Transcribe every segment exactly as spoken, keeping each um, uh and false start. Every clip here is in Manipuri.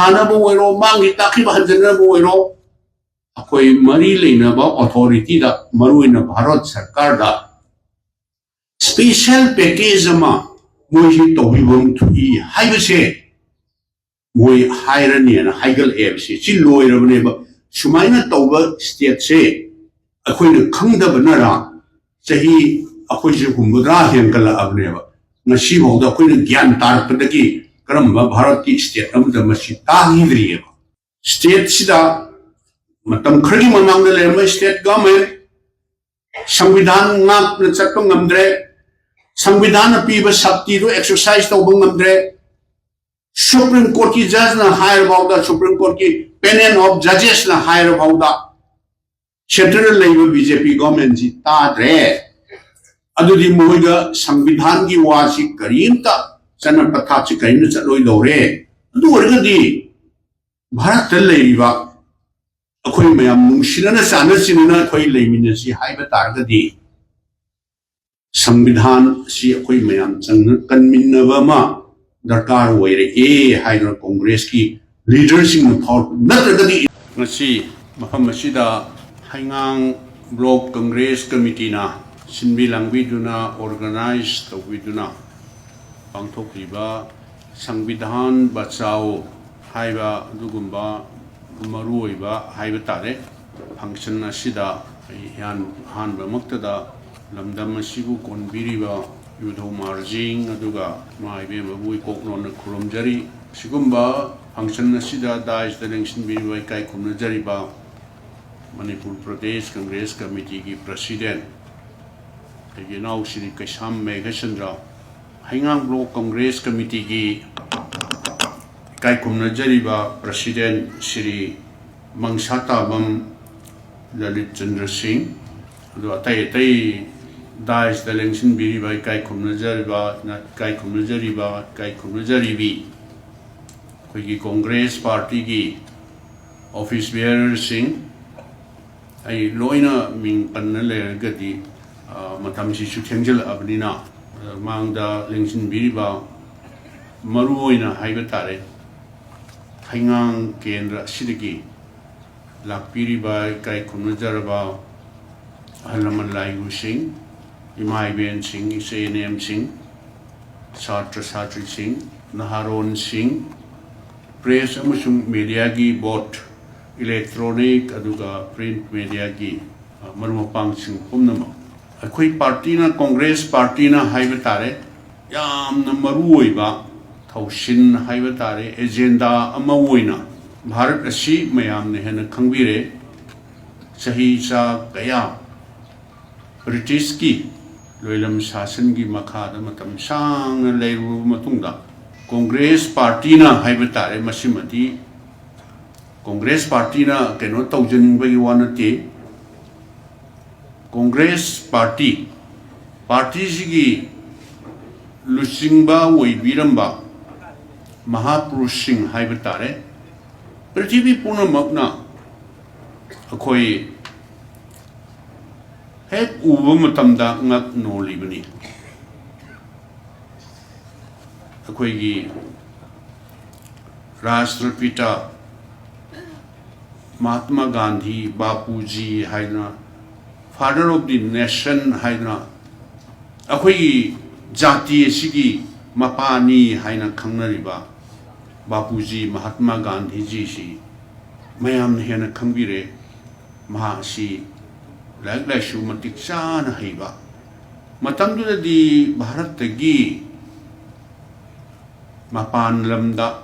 ꯊꯥꯅꯕ ꯑꯣꯏꯔꯣ, ꯃꯥꯡꯈꯤ ꯇꯥꯈꯤꯕ ꯍꯟꯖꯤꯟꯅꯕ ꯑꯣꯏꯔꯣ, ꯑꯩꯈꯣꯏ ꯃꯔꯤ ꯂꯩꯅꯕ ꯑꯣꯊꯣꯔꯤꯇꯤꯗ, ꯃꯔꯨꯑꯣꯏꯅ ꯚꯥꯔꯠ ꯁꯔꯀꯥꯔꯗ special package ꯑꯃ ꯃꯣꯏꯁꯤ ꯇꯧꯕꯤꯐꯝ ꯊꯣꯛꯏ ꯍꯥꯏꯕꯁꯦ ꯃꯣꯏ ꯍꯥꯏꯔꯅꯤꯅ ꯍꯥꯏꯒꯠꯂꯛꯑꯦꯕ꯫ ꯁꯤ ꯁꯤ ꯂꯣꯏꯔꯕꯅꯦꯕ꯫ ꯁꯨꯃꯥꯏꯅ ꯇꯧꯕ stateꯁꯦ ꯑꯩꯈꯣꯏꯅ ꯈꯪꯗꯕꯅꯔꯥ, ꯆꯍꯤ ꯑꯩꯈꯣꯏꯁꯦ ꯍꯨꯝꯐꯨꯇꯔꯥ ꯍꯦꯟꯒꯠꯂꯛꯑꯕꯅꯦꯕ꯫ ꯉꯁꯤꯐꯥꯎꯗ ꯑꯩꯈꯣꯏꯅ ꯒ꯭ꯌꯥꯟ ꯇꯥꯔꯛꯄꯗꯒꯤ ꯀꯔꯝꯕ ꯚꯥꯔꯠꯀꯤ state ꯑꯃꯗ ꯃꯁꯤ ꯇꯥꯈꯤꯗ꯭ꯔꯤꯑꯕ꯫ Stateꯁꯤꯗ ꯃꯇꯝ ꯈꯔꯒꯤ ꯃꯃꯥꯡꯗ ꯂꯩꯔꯝꯕ state government ꯁꯪꯕꯤꯙꯥꯟ ꯉꯥꯛꯅ ꯆꯠꯄ ꯉꯝꯗ꯭ꯔꯦ, ꯁꯪꯕꯤꯙꯥꯟꯅ ꯄꯤꯕ ꯁꯛꯇꯤꯗꯨ exercise ꯇꯧꯕ ꯉꯝꯗ꯭ꯔꯦ, Supreme Courtꯀꯤ judgeꯅ ꯍꯥꯏꯔꯐꯥꯎꯗ, Supreme Courtꯀꯤ panel of judgesꯅ ꯍꯥꯏꯔꯐꯥꯎꯗ centreꯗ ꯂꯩꯕ BJP governmentꯁꯤ ꯇꯥꯗ꯭ꯔꯦ꯫ ꯑꯗꯨꯗꯤ ꯃꯣꯏꯗ ꯁꯪꯕꯤꯙꯥꯟꯒꯤ ꯋꯥꯁꯤ ꯀꯔꯤꯝꯇ, ꯆꯠꯅ ꯄꯊꯥꯞꯁꯤ ꯀꯔꯤꯝꯇ ꯆꯠꯂꯣꯏꯗꯧꯔꯦ꯫ ꯑꯗꯨ ꯑꯣꯏꯔꯒꯗꯤ ꯚꯥꯔꯠꯇ ꯂꯩꯔꯤꯕ ꯑꯩꯈꯣꯏ ꯃꯌꯥꯝ ꯅꯨꯡꯁꯤꯅꯅ ꯆꯥꯟꯅ ꯆꯤꯟꯅꯅ ꯑꯩꯈꯣꯏ ꯂꯩꯃꯤꯟꯅꯁꯤ ꯍꯥꯏꯕ ꯇꯥꯔꯒꯗꯤ ꯁꯪꯕꯤꯙꯥꯟ ꯑꯁꯤ ꯑꯩꯈꯣꯏ ꯃꯌꯥꯝ ꯆꯪꯅ ꯀꯟꯃꯤꯟꯅꯕ ꯑꯃ ꯗꯔꯀꯥꯔ ꯑꯣꯏꯔꯛꯑꯦ ꯍꯥꯏꯗꯨꯅ ꯀꯣꯡꯒ꯭ꯔꯦꯁꯀꯤ leaderꯁꯤꯡꯅ ꯐꯥꯎꯔꯛꯄ ꯅꯠꯇ꯭ꯔꯒꯗꯤ ꯉꯁꯤ ꯃꯐꯝ ꯑꯁꯤꯗ ꯍꯩꯉꯥꯡ Block Congress Committeeꯅ ꯁꯤꯟꯕꯤ ꯂꯥꯡꯕꯤꯗꯨꯅ organize ꯇꯧꯕꯤꯗꯨꯅ ꯄꯥꯡꯊꯣꯛꯂꯤꯕ ꯁꯪꯕꯤꯙꯥꯟ ꯕꯆꯥꯎ ꯍꯥꯏꯕ ꯑꯗꯨꯒꯨꯝꯕ ꯃꯔꯨꯑꯣꯏꯕ ꯍꯥꯏꯕ ꯇꯥꯔꯦ function ꯑꯁꯤꯗ ꯑꯩ ꯏꯍꯥꯟ ꯑꯍꯥꯟꯕꯃꯛꯇꯗ ꯂꯝꯗꯝ ꯑꯁꯤꯕꯨ ꯀꯣꯟꯕꯤꯔꯤꯕ ꯏꯕꯨꯙꯧ ꯃꯍꯥꯔꯥꯖꯁꯤꯡ ꯑꯗꯨꯒ ꯏꯃꯥ ꯏꯕꯦꯟꯕꯕꯨ ꯏꯀꯣꯛ ꯅꯣꯟꯅ ꯈꯨꯔꯨꯝꯖꯔꯤ꯫ ꯑꯁꯤꯒꯨꯝꯕ function ꯑꯁꯤꯗ daisꯇ ꯂꯦꯡꯁꯤꯟꯕꯤꯔꯤꯕ ꯏꯀꯥꯏ ꯈꯨꯝꯅꯖꯔꯤꯕ ꯃꯅꯤꯄꯨꯔ ꯄ꯭ꯔꯗꯦꯁ ꯀꯪꯒ꯭ꯔꯦꯁ ꯀꯃꯤꯇꯤꯒꯤ president ꯑꯩꯒꯤ ꯏꯅꯥꯎ ꯁ꯭ꯔꯤ ꯀꯩꯁꯥꯝ ꯃꯦꯘꯆꯟꯗ꯭ꯔ, ꯍꯩꯉꯥꯡ Block Congress Committeeꯒꯤ ꯏꯀꯥꯏ ꯈꯨꯝꯅꯖꯔꯤꯕ president ꯁ꯭ꯔꯤ ꯃꯪꯁꯥꯇꯥꯕꯝ ꯂꯂꯤꯠ ꯆꯟꯗ꯭ꯔ ꯁꯤꯡ, ꯑꯗꯨ ꯑꯇꯩ ꯑꯇꯩ daisꯇ ꯂꯦꯡꯁꯤꯟꯕꯤꯔꯤꯕ, ꯏꯀꯥꯏ ꯈꯨꯝꯅꯖꯔꯤꯕ, ꯏꯀꯥꯏ ꯈꯨꯝꯅꯖꯔꯤꯕ, ꯏꯀꯥꯏ ꯈꯨꯝꯅꯖꯔꯤꯕꯤ ꯑꯩꯈꯣꯏꯒꯤ ꯀꯣꯡꯒ꯭ꯔꯦꯁ ꯄꯥꯔꯇꯤꯒꯤ office bearerꯁꯤꯡ, ꯑꯩ ꯂꯣꯏꯅ ꯃꯤꯡ ꯄꯟꯅ ꯂꯩꯔꯒꯗꯤ, ꯑ, ꯃꯇꯝꯁꯤꯁꯨ ꯊꯦꯡꯖꯤꯜꯂꯛꯑꯕꯅꯤꯅ, ꯑ, ꯃꯥꯡꯗ ꯂꯦꯡꯁꯤꯟꯕꯤꯔꯤꯕ ꯃꯔꯨ ꯑꯣꯏꯅ ꯍꯥꯏꯕ ꯇꯥꯔꯦ, ꯍꯩꯉꯥꯡ ꯀꯦꯟꯗ꯭ꯔ ꯑꯁꯤꯗꯒꯤ ꯂꯥꯛꯄꯤꯔꯤꯕ ꯏꯀꯥꯏ ꯈꯨꯝꯅꯖꯔꯕ ꯑꯍꯜ ꯂꯃꯟ ꯂꯥꯏꯒꯨꯁꯤꯡ, ꯏꯃꯥ ꯏꯕꯦꯟꯁꯤꯡ, ꯏꯆꯦ ꯏꯅꯦꯝꯁꯤꯡ, ꯁꯥꯇ꯭ꯔ ꯁꯥꯇ꯭ꯔꯤꯁꯤꯡ, ꯅꯍꯥꯔꯣꯟꯁꯤꯡ, ꯄ꯭ꯔꯦꯁ ꯑꯃꯁꯨꯡ ꯃꯦꯗꯤꯌꯥꯒꯤ ꯕꯣꯠ, ꯏꯂꯦꯛꯇ꯭ꯔꯣꯅꯤꯛ ꯑꯗꯨꯒ ꯄ꯭ꯔꯤꯟꯠ ꯃꯦꯗꯤꯌꯥꯒꯤ, ꯑ, ꯃꯔꯨꯞ ꯃꯄꯥꯡꯁꯤꯡ ꯄꯨꯝꯅꯃꯛ, ꯑꯩꯈꯣꯏ ꯄꯥꯔꯇꯤꯅ, ꯀꯣꯡꯒ꯭ꯔꯦꯁ ꯄꯥꯔꯇꯤꯅ ꯍꯥꯏꯕ ꯇꯥꯔꯦ, ꯌꯥꯝꯅ ꯃꯔꯨ ꯑꯣꯏꯕ ꯊꯧꯁꯤꯟ ꯍꯥꯏꯕ ꯇꯥꯔꯦ, ꯑꯦꯖꯦꯟꯗꯥ ꯑꯃ ꯑꯣꯏꯅ ꯚꯥꯔꯠ ꯑꯁꯤ ꯃꯌꯥꯝꯅ ꯍꯦꯟꯅ ꯈꯪꯕꯤꯔꯦ꯫ ꯆꯍꯤ ꯆꯥ ꯀꯌꯥ ꯕ꯭ꯔꯤꯇꯤꯁꯀꯤ ꯂꯣꯏꯂꯝ ꯁꯥꯁꯟꯒꯤ ꯃꯈꯥꯗ ꯃꯇꯝ ꯁꯥꯡꯅ ꯂꯩꯔꯨꯔꯕ ꯃꯇꯨꯡꯗ, ꯀꯣꯡꯒ꯭ꯔꯦꯁ ꯄꯥꯔꯇꯤꯅ ꯍꯥꯏꯕ ꯇꯥꯔꯦ, ꯃꯁꯤꯃꯗꯤ ꯀꯣꯡꯒ꯭ꯔꯦꯁ ꯄꯥꯔꯇꯤꯅ ꯀꯩꯅꯣ ꯇꯧꯖꯅꯤꯡꯕꯒꯤ ꯋꯥ ꯅꯠꯇꯦ꯫ ꯀꯣꯡꯒ꯭ꯔꯦꯁ ꯄꯥꯔꯇꯤ, ꯄꯥꯔꯇꯤꯁꯤꯒꯤ ꯂꯨꯆꯤꯡꯕ ꯑꯣꯏꯕꯤꯔꯝꯕ ꯃꯍꯥꯄꯨꯔꯨꯁꯁꯤꯡ ꯍꯥꯏꯕ ꯇꯥꯔꯦ, ꯄ꯭ꯔꯤꯊꯤꯕꯤ ꯄꯨꯝꯅꯃꯛꯅ ꯑꯩꯈꯣꯏ ꯍꯦꯛ ꯎꯕ ꯃꯇꯝꯗ ꯉꯛ ꯅꯣꯜꯂꯤꯕꯅꯤ꯫ ꯑꯩꯈꯣꯏꯒꯤ ꯔꯥꯁꯇ꯭ꯔꯄꯤꯇꯥ ꯃꯍꯥꯇꯃꯥ ꯒꯥꯟꯙꯤ, ꯕꯥꯄꯨꯖꯤ ꯍꯥꯏꯗꯅ, Father of the Nation ꯍꯥꯏꯗꯅ, ꯑꯩꯈꯣꯏꯒꯤ ꯖꯥꯇꯤ ꯑꯁꯤꯒꯤ ꯃꯄꯥꯅꯤ ꯍꯥꯏꯅ ꯈꯪꯅꯔꯤꯕ ꯕꯥꯄꯨꯖꯤ ꯃꯍꯥꯇꯃꯥ ꯒꯥꯟꯙꯤꯖꯤꯁꯤ ꯃꯌꯥꯝꯅ ꯍꯦꯟꯅ ꯈꯪꯕꯤꯔꯦ꯫ ꯃꯍꯥꯛ ꯑꯁꯤ ꯂꯥꯏꯔꯤꯛ ꯂꯥꯏꯁꯨ ꯃꯇꯤꯛ ꯆꯥꯅ ꯍꯩꯕ, ꯃꯇꯝꯗꯨꯗꯗꯤ ꯚꯥꯔꯠꯇꯒꯤ ꯃꯄꯥꯟ ꯂꯝꯗ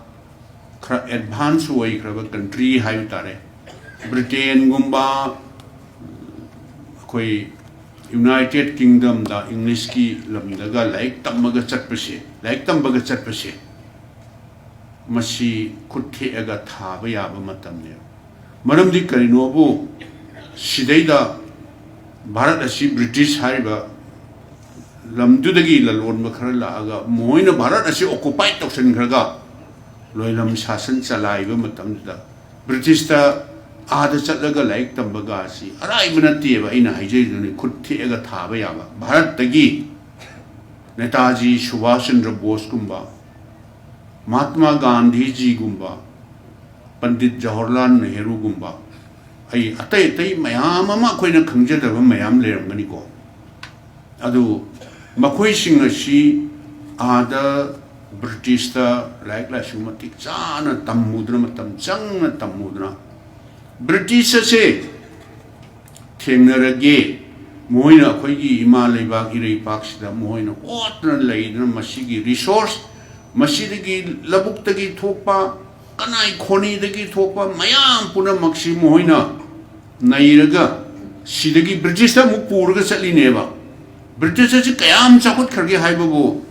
ꯈꯔ ꯑꯦꯗꯚꯥꯟꯁ ꯑꯣꯏꯈ꯭ꯔꯕ ꯀꯟꯇ꯭ꯔꯤ ꯍꯥꯏꯕ ꯇꯥꯔꯦ, ꯕ꯭ꯔꯤꯇꯦꯟꯒꯨꯝꯕ, ꯑꯩꯈꯣꯏ ꯌꯨꯅꯥꯏꯇꯦꯠ ꯀꯤꯡꯗꯝꯗ ꯏꯪꯂꯤꯁꯀꯤ ꯂꯝꯗꯒ ꯂꯥꯏꯔꯤꯛ ꯇꯝꯃꯒ ꯆꯠꯄꯁꯦ, ꯂꯥꯏꯔꯤꯛ ꯇꯝꯕꯒ ꯆꯠꯄꯁꯦ, ꯃꯁꯤ ꯈꯨꯠ ꯊꯦꯛꯑꯒ ꯊꯥꯕ ꯌꯥꯕ ꯃꯇꯝꯅꯦꯕ꯫ ꯃꯔꯝꯗꯤ ꯀꯔꯤꯅꯣꯕꯨ, ꯁꯤꯗꯩꯗ ꯚꯥꯔꯠ ꯑꯁꯤ ꯕ꯭ꯔꯤꯇꯤꯁ ꯍꯥꯏꯔꯤꯕ ꯂꯝꯗꯨꯗꯒꯤ ꯂꯂꯣꯟꯕ ꯈꯔ ꯂꯥꯛꯑꯒ ꯃꯣꯏꯅ ꯚꯥꯔꯠ ꯑꯁꯤ ꯑꯣꯀꯨꯄꯥꯏ ꯇꯧꯁꯤꯟꯈ꯭ꯔꯒ ꯂꯣꯏꯂꯝ ꯁꯥꯁꯟ ꯆꯂꯥꯏꯕ ꯃꯇꯝꯗꯨꯗ ꯕ꯭ꯔꯤꯇꯤꯁꯇ ꯑꯥꯗ ꯆꯠꯂꯒ ꯂꯥꯏꯔꯤꯛ ꯇꯝꯕꯒ ꯑꯁꯤ ꯑꯔꯥꯏꯕ ꯅꯠꯇꯦꯕ꯫ ꯑꯩꯅ ꯍꯥꯏꯖꯔꯤꯗꯨꯅꯤ, ꯈꯨꯠ ꯊꯦꯛꯑꯒ ꯊꯥꯕ ꯌꯥꯕ꯫ ꯚꯥꯔꯠꯇꯒꯤ ꯅꯦꯇꯥꯖꯤ ꯁꯨꯚꯥꯁ ꯆꯟꯗ꯭ꯔ ꯕꯣꯁꯀꯨꯝꯕ, ꯃꯍꯥꯇꯃꯥ ꯒꯥꯟꯙꯤꯖꯤꯒꯨꯝꯕ, ꯄꯟꯗꯤꯠ ꯖꯋꯥꯍꯔꯂꯥꯜ ꯅꯦꯍꯔꯨꯒꯨꯝꯕ, ꯑꯩ ꯑꯇꯩ ꯑꯇꯩ ꯃꯌꯥꯝ ꯑꯃ ꯑꯩꯈꯣꯏꯅ ꯈꯪꯖꯗꯕ ꯃꯌꯥꯝ ꯂꯩꯔꯝꯒꯅꯤꯀꯣ꯫ ꯑꯗꯨ ꯃꯈꯣꯏꯁꯤꯡ ꯑꯁꯤ ꯑꯥꯗ ꯕ꯭ꯔꯤꯇꯤꯁꯇ ꯂꯥꯏꯔꯤꯛ ꯂꯥꯏꯁꯨ ꯃꯇꯤꯛ ꯆꯥꯅ ꯇꯝꯃꯨꯗꯅ, ꯃꯇꯝ ꯆꯪꯅ ꯇꯝꯃꯨꯗꯅ, ꯕ꯭ꯔꯤꯇꯤꯁ ꯑꯁꯦ ꯊꯦꯡꯅꯔꯒꯦ, ꯃꯈꯣꯏꯅ ꯑꯩꯈꯣꯏꯒꯤ ꯏꯃꯥ ꯂꯩꯕꯥꯛ ꯏꯔꯩꯄꯥꯛꯁꯤꯗ ꯃꯈꯣꯏꯅ ꯍꯣꯠꯇꯅ ꯂꯩꯗꯅ, ꯃꯁꯤꯒꯤ ꯔꯤꯁꯣꯔꯁ, ꯃꯁꯤꯗꯒꯤ ꯂꯧꯕꯨꯛꯇꯒꯤ ꯊꯣꯛꯄ, ꯀꯅꯥꯏ ꯈꯣꯅꯤꯗꯒꯤ ꯊꯣꯛꯄ ꯃꯌꯥꯝ ꯄꯨꯝꯅꯃꯛꯁꯤ ꯃꯈꯣꯏꯅ ꯅꯩꯔꯒ ꯁꯤꯗꯒꯤ ꯕ꯭ꯔꯤꯇꯤꯁꯇ ꯑꯃꯨꯛ ꯄꯨꯔꯒ ꯆꯠꯂꯤꯅꯦꯕ꯫ ꯕ꯭ꯔꯤꯇꯤꯁ ꯑꯁꯤ ꯀꯌꯥꯝ ꯆꯥꯎꯈꯠꯈ꯭ꯔꯒꯦ ꯍꯥꯏꯕꯕꯨ,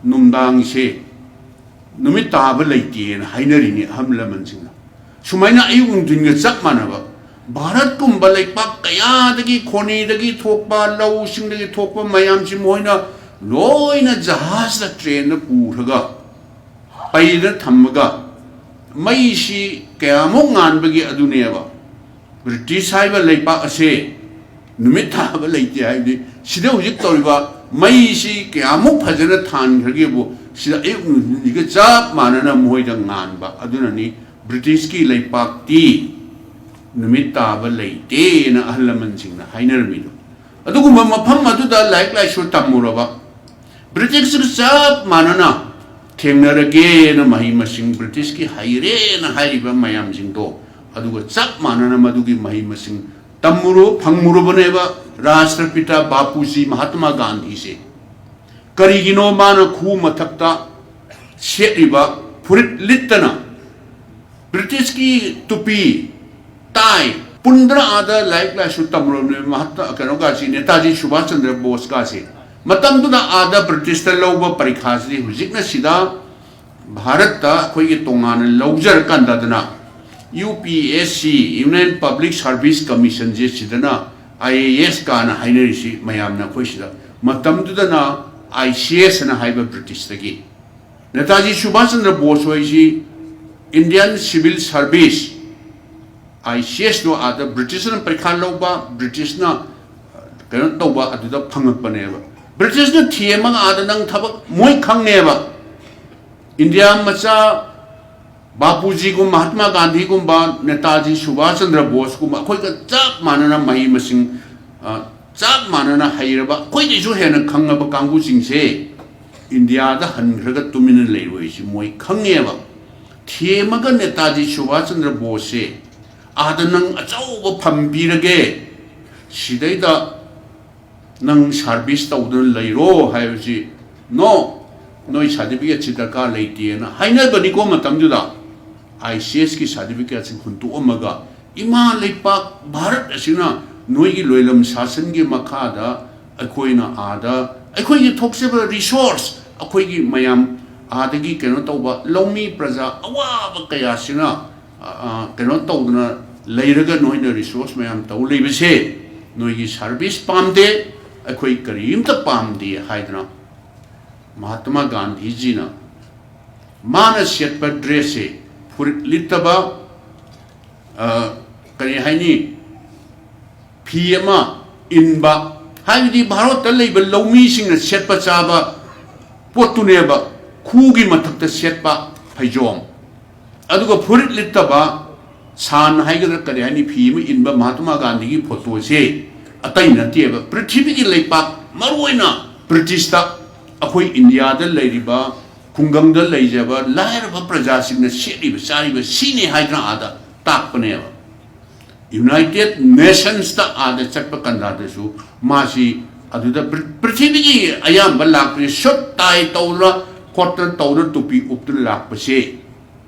ꯅꯨꯡꯗꯥꯡꯁꯦ ꯅꯨꯃꯤꯠ ꯇꯥꯕ ꯂꯩꯇꯦꯅ ꯍꯥꯏꯅꯔꯤꯅꯤ ꯑꯍꯜ ꯂꯃꯟꯁꯤꯡꯅ꯫ ꯁꯨꯃꯥꯏꯅ ꯑꯌꯨꯛ ꯅꯨꯡꯊꯤꯟꯒ ꯆꯞ ꯃꯥꯟꯅꯕ, ꯚꯥꯔꯠꯀꯨꯝꯕ ꯂꯩꯄꯥꯛ ꯀꯌꯥꯗꯒꯤ, ꯈꯣꯅꯤꯗꯒꯤ ꯊꯣꯛꯄ, ꯂꯧꯁꯤꯡꯗꯒꯤ ꯊꯣꯛꯄ ꯃꯌꯥꯝꯁꯤ ꯃꯈꯣꯏꯅ ꯂꯣꯏꯅ ꯖꯍꯥꯖꯇ, ꯇ꯭ꯔꯦꯟꯗ ꯄꯨꯔꯒ, ꯄꯩꯗ ꯊꯝꯃꯒ, ꯃꯩꯁꯤ ꯀꯌꯥꯃꯨꯛ ꯉꯥꯟꯕꯒꯦ ꯑꯗꯨꯅꯦꯕ꯫ ꯕ꯭ꯔꯤꯇꯤꯁ ꯍꯥꯏꯕ ꯂꯩꯄꯥꯛ ꯑꯁꯦ ꯅꯨꯃꯤꯠ ꯇꯥꯕ ꯂꯩꯇꯦ ꯍꯥꯏꯕꯗꯤ, ꯁꯤꯗ ꯍꯧꯖꯤꯛ ꯇꯧꯔꯤꯕ ꯃꯩꯁꯤ ꯀꯌꯥꯃꯨꯛ ꯐꯖꯅ ꯊꯥꯟꯈ꯭ꯔꯒꯦꯕꯨ, ꯁꯤꯗ ꯑꯌꯨꯛ ꯅꯨꯡꯊꯤꯟꯁꯤꯒ ꯆꯞ ꯃꯥꯟꯅꯅ ꯃꯈꯣꯏꯗ ꯉꯥꯟꯕ꯫ ꯑꯗꯨꯅꯅꯤ ꯕ꯭ꯔꯤꯇꯤꯁꯀꯤ ꯂꯩꯄꯥꯛꯇꯤ ꯅꯨꯃꯤꯠ ꯇꯥꯕ ꯂꯩꯇꯦꯅ ꯑꯍꯜ ꯂꯃꯟꯁꯤꯡꯅ ꯍꯥꯏꯅꯔꯝꯃꯤꯗꯣ꯫ ꯑꯗꯨꯒꯨꯝꯕ ꯃꯐꯝ ꯑꯗꯨꯗ ꯂꯥꯏꯔꯤꯛ ꯂꯥꯏꯁꯨ ꯇꯝꯃꯨꯔꯕ, ꯕ꯭ꯔꯤꯇꯤꯁꯀ ꯆꯞ ꯃꯥꯟꯅꯅ ꯊꯦꯡꯅꯔꯒꯦꯅ, ꯃꯍꯩ ꯃꯁꯤꯡ ꯕ꯭ꯔꯤꯇꯤꯁꯀꯤ ꯍꯩꯔꯦꯅ ꯍꯥꯏꯔꯤꯕ ꯃꯌꯥꯝꯁꯤꯡꯗꯣ, ꯑꯗꯨꯒ ꯆꯞ ꯃꯥꯟꯅꯅ ꯃꯗꯨꯒꯤ ꯃꯍꯩ ꯃꯁꯤꯡ ꯇꯝꯃꯨꯔꯨ-, ꯐꯪꯉꯨꯔꯕꯅꯦꯕ ꯔꯥꯁꯇ꯭ꯔꯄꯤꯇꯥ ꯕꯥꯄꯨꯖꯤ ꯃꯍꯥꯇꯃꯥ ꯒꯥꯟꯙꯤꯁꯦ꯫ ꯀꯔꯤꯒꯤꯅꯣ ꯃꯥꯅ ꯈꯨ ꯃꯊꯛꯇ ꯁꯦꯠꯂꯤꯕ ꯐꯨꯔꯤꯠ ꯂꯤꯠꯇꯅ, ꯕ꯭ꯔꯤꯇꯤꯁꯀꯤ ꯇꯨꯄꯤ, ꯇꯥꯏ ꯄꯨꯟꯗꯅ ꯑꯥꯗ ꯂꯥꯏꯔꯤꯛ ꯂꯥꯏꯁꯨ ꯇꯝꯂꯕꯅꯦ ꯃꯍꯥꯠꯃ, ꯀꯩꯅꯣꯒꯥꯁꯤ, ꯅꯦꯇꯥꯖꯤ ꯁꯨꯚꯥꯁ ꯆꯟꯗ꯭ꯔ ꯕꯣꯁꯀꯥꯁꯤ? ꯃꯇꯝꯗꯨꯗ ꯑꯥꯗ ꯕ꯭ꯔꯤꯇꯤꯁꯇ ꯂꯧꯕ ꯄꯔꯤꯈꯥꯁꯤꯗꯤ ꯍꯧꯖꯤꯛꯅ ꯁꯤꯗ ꯚꯥꯔꯠꯇ ꯑꯩꯈꯣꯏꯒꯤ ꯇꯣꯉꯥꯟꯅ ꯂꯧꯖꯔꯀꯥꯟꯗꯗꯅ, U P S C, Union Public Service Commissionꯁꯦ, ꯁꯤꯗꯅ ꯑꯥꯏ ꯑꯦ ꯑꯦꯁ ꯀꯥꯅ ꯍꯥꯏꯅꯔꯤꯁꯤ ꯃꯌꯥꯝꯅ ꯑꯩꯈꯣꯏ ꯁꯤꯗ꯫ ꯃꯇꯝꯗꯨꯗꯅ ꯑꯥꯏ ꯁꯤ ꯑꯦꯁ ꯑꯅ ꯍꯥꯏꯕ ꯕ꯭ꯔꯤꯇꯤꯁꯇꯒꯤ꯫ Netaji Subhash Chandra Bose ꯍꯣꯏꯁꯤ Indian Civil Service, I C ꯑꯦꯁꯇꯣ ꯑꯥꯗ ꯕ꯭ꯔꯤꯇꯤꯁꯅ ꯄꯔꯤꯈꯥ ꯂꯧꯕ, ꯕ꯭ꯔꯤꯇꯤꯁꯅ ꯀꯩꯅꯣ ꯇꯧꯕ, ꯑꯗꯨꯗ ꯐꯪꯉꯛꯄꯅꯦꯕ꯫ ꯕ꯭ꯔꯤꯇꯤꯁꯅ ꯊꯦꯝꯃꯒ ꯑꯥꯗ ꯅꯪ ꯊꯕꯛ, ꯃꯣꯏ ꯈꯪꯉꯦꯕ, ꯏꯟꯗꯤꯌꯥ ꯃꯆꯥ ꯕꯥꯄꯨꯖꯤꯒꯨꯝꯕ, ꯃꯍꯥꯇꯃꯥ ꯒꯥꯟꯙꯤꯒꯨꯝꯕ, ꯅꯦꯇꯥꯖꯤ ꯁꯨꯚꯥꯁ ꯆꯟꯗ꯭ꯔ ꯕꯣꯁꯀꯨꯝꯕ, ꯑꯩꯈꯣꯏꯒ ꯆꯞ ꯃꯥꯟꯅꯅ ꯃꯍꯩ ꯃꯁꯤꯡ, ꯑ, ꯆꯞ ꯃꯥꯟꯅꯅ ꯍꯩꯔꯕ, ꯑꯩꯈꯣꯏꯗꯩꯁꯨ ꯍꯦꯟꯅ ꯈꯪꯉꯕ ꯀꯥꯡꯕꯨꯁꯤꯡꯁꯦ ꯏꯟꯗꯤꯌꯥꯗ ꯍꯟꯈ꯭ꯔꯒ ꯇꯨꯃꯤꯟꯅ ꯂꯩꯔꯣꯏꯁꯤ ꯃꯣꯏ ꯈꯪꯉꯦꯕ꯫ ꯊꯦꯝꯃꯒ ꯅꯦꯇꯥꯖꯤ ꯁꯨꯚꯥꯁ ꯆꯟꯗ꯭ꯔ ꯕꯣꯁꯁꯦ, "ꯑꯥꯗ ꯅꯪ ꯑꯆꯧꯕ ꯐꯝ ꯄꯤꯔꯒꯦ, ꯁꯤꯗꯩꯗ ꯅꯪ ꯁꯥꯔꯚꯤꯁ ꯇꯧꯗꯨꯅ ꯂꯩꯔꯣ" ꯍꯥꯏꯕꯁꯤ, "No, ꯅꯣꯏ ꯁꯥꯔꯇꯤꯐꯤꯀꯦꯠꯁꯤ ꯗꯔꯀꯥꯔ ꯂꯩꯇꯦꯅ" ꯍꯥꯏꯅꯕꯅꯤꯀꯣ꯫ ꯃꯇꯝꯗꯨꯗ ꯑꯥꯏ ꯁꯤ ꯑꯦꯁꯀꯤ ꯁꯥꯔꯇꯤꯐꯤꯀꯦꯠꯁꯤ ꯍꯨꯟꯗꯣꯛꯑꯝꯃꯒ, ꯏꯃꯥ ꯂꯩꯄꯥꯛ ꯚꯥꯔꯠ ꯑꯁꯤꯅ ꯅꯣꯏꯒꯤ ꯂꯣꯏꯂꯝ ꯁꯥꯁꯟꯒꯤ ꯃꯈꯥꯗ ꯑꯩꯈꯣꯏꯅ ꯑꯥꯗ ꯑꯩꯈꯣꯏꯒꯤ ꯊꯣꯛꯆꯕ ꯔꯤꯁꯣꯔꯁ, ꯑꯩꯈꯣꯏꯒꯤ ꯃꯌꯥꯝ ꯑꯥꯗꯒꯤ ꯀꯩꯅꯣ ꯇꯧꯕ ꯂꯧꯃꯤ ꯄ꯭ꯔꯖꯥ ꯑꯋꯥꯕ ꯀꯌꯥꯁꯤꯅ, ꯑ, ꯑ, ꯀꯩꯅꯣ ꯇꯧꯗꯅ ꯂꯩꯔꯒ ꯅꯣꯏꯅ ꯔꯤꯁꯣꯔꯁ ꯃꯌꯥꯝ ꯇꯧ ꯂꯩꯕꯁꯦ, ꯅꯣꯏꯒꯤ ꯁꯥꯔꯚꯤꯁ ꯄꯥꯝꯗꯦ, ꯑꯩꯈꯣꯏ ꯀꯔꯤꯝꯇ ꯄꯥꯝꯗꯦ ꯍꯥꯏꯗꯅ ꯃꯍꯥꯇꯃꯥ ꯒꯥꯟꯙꯤꯖꯤꯅ ꯃꯥꯅ ꯁꯦꯠꯄ ꯗ꯭ꯔꯦꯁꯁꯦ, ꯐꯨꯔꯤꯠ ꯂꯤꯠꯇꯕ, ꯑ, ꯀꯔꯤ ꯍꯥꯏꯅꯤ, ꯐꯤ ꯑꯃ ꯏꯟꯕ, ꯍꯥꯏꯕꯗꯤ ꯚꯥꯔꯠꯇ ꯂꯩꯕ ꯂꯧꯃꯤꯁꯤꯡꯅ ꯁꯦꯠꯄ ꯆꯥꯕ ꯄꯣꯠꯇꯨꯅꯦꯕ, ꯈꯨꯒꯤ ꯃꯊꯛꯇ ꯁꯦꯠꯄ ꯐꯩꯖꯣꯝ, ꯑꯗꯨꯒ ꯐꯨꯔꯤꯠ ꯂꯤꯠꯇꯕ, ꯁꯥꯟ ꯍꯥꯏꯒꯗ꯭ꯔꯥ ꯀꯔꯤ ꯍꯥꯏꯅꯤ, ꯐꯤ ꯑꯃ ꯏꯟꯕ ꯃꯍꯥꯇꯃꯥ ꯒꯥꯟꯙꯤꯒꯤ ꯐꯣꯇꯣꯁꯦ ꯑꯇꯩ ꯅꯠꯇꯦꯕ꯫ ꯄ꯭ꯔꯤꯊꯤꯕꯤꯒꯤ ꯂꯩꯄꯥꯛ, ꯃꯔꯨꯑꯣꯏꯅ ꯕ꯭ꯔꯤꯇꯤꯁꯇ, ꯑꯩꯈꯣꯏ ꯏꯟꯗꯤꯌꯥꯗ ꯂꯩꯔꯤꯕ ꯈꯨꯡꯒꯪꯗ ꯂꯩꯖꯕ ꯂꯥꯏꯔꯕ ꯄ꯭ꯔꯖꯥꯁꯤꯡꯅ ꯁꯦꯠꯂꯤꯕ ꯆꯥꯔꯤꯕ ꯁꯤꯅꯤ ꯍꯥꯏꯗꯅ ꯑꯥꯗ ꯇꯥꯛꯄꯅꯦꯕ꯫ ꯌꯨꯅꯥꯏꯇꯦꯠ ꯅꯦꯁꯟꯁꯇ ꯑꯥꯗ ꯆꯠꯄ ꯀꯥꯟꯗꯁꯨ ꯃꯥꯁꯤ ꯑꯗꯨꯗ ꯄ꯭ꯔꯤ-, ꯄ꯭ꯔꯤꯊꯤꯕꯤꯒꯤ ꯑꯌꯥꯝꯕ ꯂꯥꯛꯄꯁꯦ ꯁꯨꯠ ꯇꯥꯏ ꯇꯧꯗꯅ ꯈꯣꯠꯇꯅ ꯇꯧꯗꯅ ꯇꯨꯄꯤ ꯎꯞꯇꯨꯅ ꯂꯥꯛꯄꯁꯦ,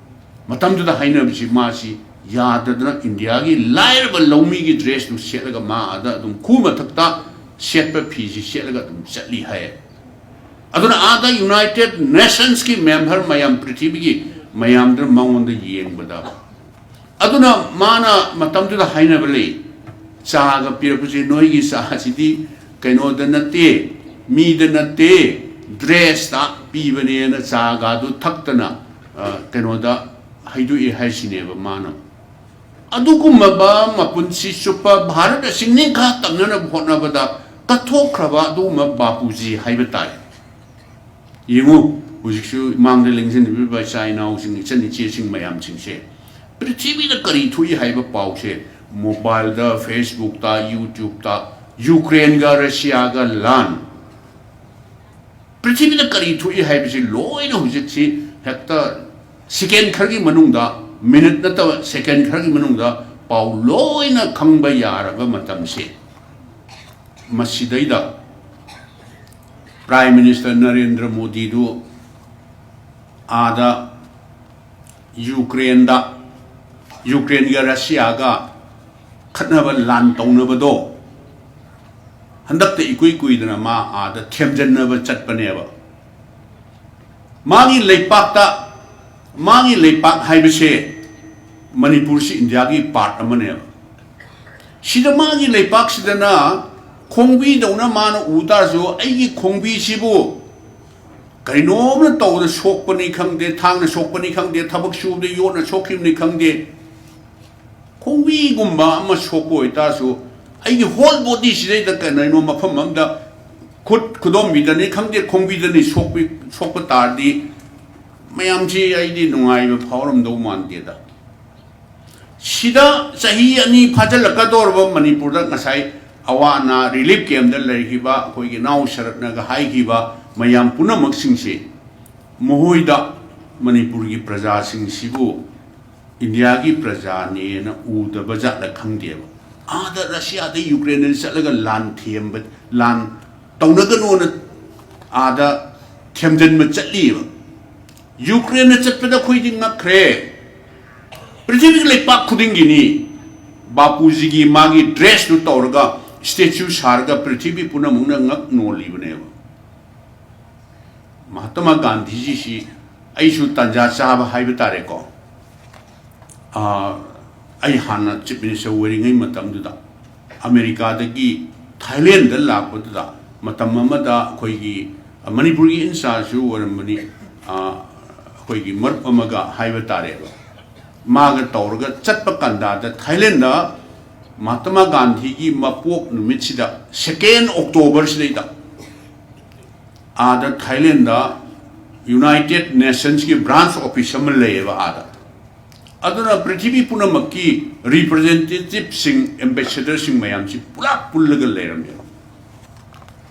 ꯃꯇꯝꯗꯨꯗ ꯍꯥꯏꯅꯕꯁꯤ ꯃꯥꯁꯤ ꯌꯥꯗꯗꯅ ꯏꯟꯗꯤꯌꯥꯒꯤ ꯂꯥꯏꯔꯕ ꯂꯧꯃꯤꯒꯤ ꯗ꯭ꯔꯦꯁꯇꯨ ꯁꯦꯠꯂꯒ ꯃꯥ ꯑꯥꯗ ꯑꯗꯨꯝ ꯈꯨ ꯃꯊꯛꯇ ꯁꯦꯠꯄ ꯐꯤꯁꯤ ꯁꯦꯠꯂꯒ ꯑꯗꯨꯝ ꯆꯠꯂꯤ ꯍꯥꯏ꯫ ꯑꯗꯨꯅ ꯑꯥꯗ ꯌꯨꯅꯥꯏꯇꯦꯠ ꯅꯦꯁꯟꯁꯀꯤ ꯃꯦꯝꯕꯔ ꯃꯌꯥꯝ, ꯄ꯭ꯔꯤꯊꯤꯕꯤꯒꯤ ꯃꯌꯥꯝꯗꯨꯅ ꯃꯉꯣꯟꯗ ꯌꯦꯡꯕꯗ, ꯑꯗꯨꯅ ꯃꯥꯅ ꯃꯇꯝꯗꯨꯗ ꯍꯥꯏꯅꯕ ꯂꯩ, "ꯆꯥꯒ ꯄꯤꯔꯛꯄꯁꯦ, ꯅꯣꯏꯒꯤ ꯆꯥꯁꯤꯗꯤ ꯀꯩꯅꯣꯗ ꯅꯠꯇꯦ, ꯃꯤꯗ ꯅꯠꯇꯦ, ꯗ꯭ꯔꯦꯁꯇ ꯄꯤꯕꯅꯦꯅ ꯆꯥꯒꯗꯨ ꯊꯛꯇꯅ, ꯑ, ꯀꯩꯅꯣꯗ ꯍꯩꯗꯣꯛꯑꯦ" ꯍꯥꯏꯁꯤꯅꯦꯕ ꯃꯥꯅ꯫ ꯑꯗꯨꯒꯨꯝꯂꯕ ꯃꯄꯨꯟꯁꯤ ꯆꯨꯞꯄ ꯚꯥꯔꯠ ꯑꯁꯤ ꯅꯤꯡꯈꯥ ꯇꯝꯅꯅꯕ ꯍꯣꯠꯅꯕꯗ ꯀꯠꯊꯣꯛꯈ꯭ꯔꯕ ꯑꯗꯨꯒꯨꯝꯕ ꯕꯥꯄꯨꯖꯤ ꯍꯥꯏꯕ ꯇꯥꯏ꯫ ꯌꯦꯡꯉꯨ, ꯍꯧꯖꯤꯛꯁꯨ ꯏꯃꯥꯡꯗ ꯂꯦꯡꯁꯤꯟꯕꯤꯕ ꯏꯆꯥ ꯏꯅꯥꯎꯁꯤꯡ, ꯏꯆꯟ ꯏꯆꯦꯁꯤꯡ ꯃꯌꯥꯝꯁꯤꯡꯁꯦ, ꯄ꯭ꯔꯤꯊꯤꯕꯤꯗ ꯀꯔꯤ ꯊꯣꯛꯏ ꯍꯥꯏꯕ ꯄꯥꯎꯁꯦ ꯃꯣꯕꯥꯏꯜꯗ, ꯐꯦꯁꯕꯨꯛꯇ, ꯌꯨꯇ꯭ꯌꯨꯕꯇ, ꯌꯨꯀ꯭ꯔꯦꯟꯒ ꯔꯁꯤꯌꯥꯒ ꯂꯥꯟ, ꯄ꯭ꯔꯤꯊꯤꯕꯤꯗ ꯀꯔꯤ ꯊꯣꯛꯏ ꯍꯥꯏꯕꯁꯤ ꯂꯣꯏꯅ ꯍꯧꯖꯤꯛꯁꯤ ꯍꯦꯛꯇ ꯁꯦꯀꯦꯟ ꯈꯔꯒꯤ ꯃꯅꯨꯡꯗ, ꯃꯤꯅꯤꯠ ꯅꯠꯇꯕ ꯁꯦꯀꯦꯟ ꯈꯔꯒꯤ ꯃꯅꯨꯡꯗ ꯄꯥꯎ ꯂꯣꯏꯅ ꯈꯪꯕ ꯌꯥꯔꯕ ꯃꯇꯝꯁꯦ, ꯃꯁꯤꯗꯩꯗ ꯄ꯭ꯔꯥꯏꯝ ꯃꯤꯅꯤꯁꯇꯔ ꯅꯔꯦꯟꯗ꯭ꯔ ꯃꯣꯗꯤꯗꯨ ꯑꯥꯗ ꯌꯨꯀ꯭ꯔꯦꯟꯗ, ꯌꯨꯀ꯭ꯔꯦꯟꯒ ꯔꯁꯤꯌꯥꯒ ꯈꯠꯅꯕ ꯂꯥꯟ ꯇꯧꯅꯕꯗꯣ ꯍꯟꯗꯛꯇ ꯏꯀꯨꯏ ꯀꯨꯏꯗꯅ ꯃꯥ ꯑꯥꯗ ꯊꯦꯝꯖꯤꯟꯅꯕ ꯆꯠꯄꯅꯦꯕ꯫ ꯃꯥꯒꯤ ꯂꯩꯄꯥꯛꯇ, ꯃꯥꯒꯤ ꯂꯩꯄꯥꯛ ꯍꯥꯏꯕꯁꯦ ꯃꯅꯤꯄꯨꯔꯁꯤ ꯏꯟꯗꯤꯌꯥꯒꯤ ꯄꯥꯔꯠ ꯑꯃꯅꯦꯕ꯫ ꯁꯤꯗ ꯃꯥꯒꯤ ꯂꯩꯄꯥꯛꯁꯤꯗꯅ ꯈꯣꯡꯕꯤꯗꯧꯅ ꯃꯥꯅ ꯎ ꯇꯥꯔꯁꯨ, ꯑꯩꯒꯤ ꯈꯣꯡꯕꯤꯁꯤꯕꯨ ꯀꯩꯅꯣꯝꯅ ꯇꯧꯕꯗ ꯁꯣꯛꯄꯅꯤ ꯈꯪꯗꯦ, ꯊꯥꯡꯅ ꯁꯣꯛꯄꯅꯤ ꯈꯪꯗꯦ, ꯊꯕꯛ ꯁꯨꯕꯗ ꯌꯣꯠꯅ ꯁꯣꯛꯈꯤꯕꯅꯤ ꯈꯪꯗꯦ, ꯈꯣꯡꯕꯤꯒꯨꯝꯕ ꯑꯃ ꯁꯣꯛꯄ ꯑꯣꯏꯇꯥꯔꯁꯨ, ꯑꯩꯒꯤ ꯍꯣꯜ ꯕꯣꯗꯤꯁꯤꯗꯩꯗ ꯀꯩꯅꯣ ꯃꯐꯝ ꯑꯃꯗ ꯈꯨꯠ ꯈꯨꯗꯣꯝꯕꯤꯗꯅꯤ ꯈꯪꯗꯦ, ꯈꯣꯡꯕꯤꯗꯅꯤ ꯁꯣꯛꯄꯤ-, ꯁꯣꯛꯄ ꯇꯥꯔꯗꯤ, ꯃꯌꯥꯝꯁꯤ ꯑꯩꯗꯤ ꯅꯨꯡꯉꯥꯏꯕ ꯐꯥꯎꯔꯝꯗꯧ ꯃꯥꯟꯗꯦꯗ꯫ ꯁꯤꯗ ꯆꯍꯤ ꯑꯅꯤ ꯐꯥꯖꯤꯜꯂꯛꯀꯗꯧꯔꯕ ꯃꯅꯤꯄꯨꯔꯗ ꯉꯁꯥꯏ ꯑꯋꯥ ꯑꯅꯥ ꯔꯤꯂꯤꯐ ꯀꯦꯝꯞꯇ ꯂꯩꯈꯤꯕ ꯑꯩꯈꯣꯏꯒꯤ ꯏꯅꯥꯎ ꯁꯔꯠꯅꯒ ꯍꯥꯏꯈꯤꯕ ꯃꯌꯥꯝ ꯄꯨꯝꯅꯃꯛꯁꯤꯡꯁꯤ, ꯃꯈꯣꯏꯗ ꯃꯅꯤꯄꯨꯔꯒꯤ ꯄ꯭ꯔꯖꯥꯁꯤꯡꯁꯤꯕꯨ ꯏꯟꯗꯤꯌꯥꯒꯤ ꯄ꯭ꯔꯖꯥꯅꯦꯅ ꯎꯗꯕ ꯖꯥꯠꯂ ꯈꯪꯗꯦꯕ꯫ ꯑꯥꯗ ꯔꯁꯤꯌꯥꯗ ꯌꯨꯀ꯭ꯔꯦꯟꯗ ꯆꯠꯂꯒ ꯂꯥꯟ ꯊꯦꯝꯕ, ꯂꯥꯟ ꯇꯧꯅꯒꯅꯣꯅ ꯑꯥꯗ ꯊꯦꯝꯖꯤꯟꯕ ꯆꯠꯂꯤꯕ꯫ ꯌꯨꯀ꯭ꯔꯦꯟꯗ ꯆꯠꯄꯗ ꯑꯩꯈꯣꯏꯗꯤ ꯉꯛꯈ꯭ꯔꯦ꯫ ꯄ꯭ꯔꯤꯊꯤꯕꯤꯒꯤ ꯂꯩꯄꯥꯛ ꯈꯨꯗꯤꯡꯒꯤꯅꯤ ꯕꯥꯄꯨꯖꯤꯒꯤ ꯃꯥꯒꯤ ꯗ꯭ꯔꯦꯁꯇꯨ ꯇꯧꯔꯒ ꯁ꯭ꯇꯦꯆꯨ ꯁꯥꯔꯒ ꯄ꯭ꯔꯤꯊꯤꯕꯤ ꯄꯨꯝꯅꯃꯛꯅ ꯉꯛ ꯅꯣꯜꯂꯤꯕꯅꯦꯕ꯫ ꯃꯍꯥꯇꯃꯥ ꯒꯥꯟꯙꯤꯖꯤꯁꯤ ꯑꯩꯁꯨ ꯇꯥꯟꯖꯥ ꯆꯥꯕ ꯍꯥꯏꯕ ꯇꯥꯔꯦꯀꯣ꯫ ꯑꯥ, ꯑꯩ ꯍꯥꯟꯅ ꯆꯤꯐ ꯃꯤꯅꯤꯁꯇꯔ ꯑꯣꯏꯔꯤꯉꯩ ꯃꯇꯝꯗꯨꯗ ꯑꯃꯦꯔꯤꯀꯥꯗꯒꯤ ꯊꯥꯏꯂꯦꯟꯗ ꯂꯥꯛꯄꯗꯨꯗ ꯃꯇꯝ ꯑꯃꯗ ꯑꯩꯈꯣꯏꯒꯤ ꯃꯅꯤꯄꯨꯔꯒꯤ ꯏꯟꯆꯥꯔꯖꯁꯨ ꯑꯣꯏꯔꯝꯕꯅꯤ, ꯑꯥ, ꯑꯩꯈꯣꯏꯒꯤ ꯃꯔꯨꯞ ꯑꯃꯒ ꯍꯥꯏꯕ ꯇꯥꯔꯦꯕ, ꯃꯥꯒ ꯇꯧꯔꯒ ꯆꯠꯄ ꯀꯥꯟꯗ ꯊꯥꯏꯂꯦꯟꯗ ꯃꯍꯥꯇꯃꯥ ꯒꯥꯟꯙꯤꯒꯤ ꯃꯄꯣꯛ ꯅꯨꯃꯤꯠꯁꯤꯗ, ꯁꯦꯀꯦꯟ ꯑꯣꯛꯇꯣꯕꯔꯁꯤꯗꯩꯗ ꯑꯥꯗ ꯊꯥꯏꯂꯦꯟꯗ United Nationsꯀꯤ branch office ꯑꯃ ꯂꯩꯌꯦꯕ ꯑꯥꯗ꯫ ꯑꯗꯨꯅ ꯄ꯭ꯔꯤꯊꯤꯕꯤ ꯄꯨꯝꯅꯃꯛꯀꯤ representativeꯁꯤꯡ, ambassadorꯁꯤꯡ ꯃꯌꯥꯝꯁꯤ ꯄꯨꯂꯞ ꯄꯨꯜꯂꯒ ꯂꯩꯔꯝꯃꯦꯕ꯫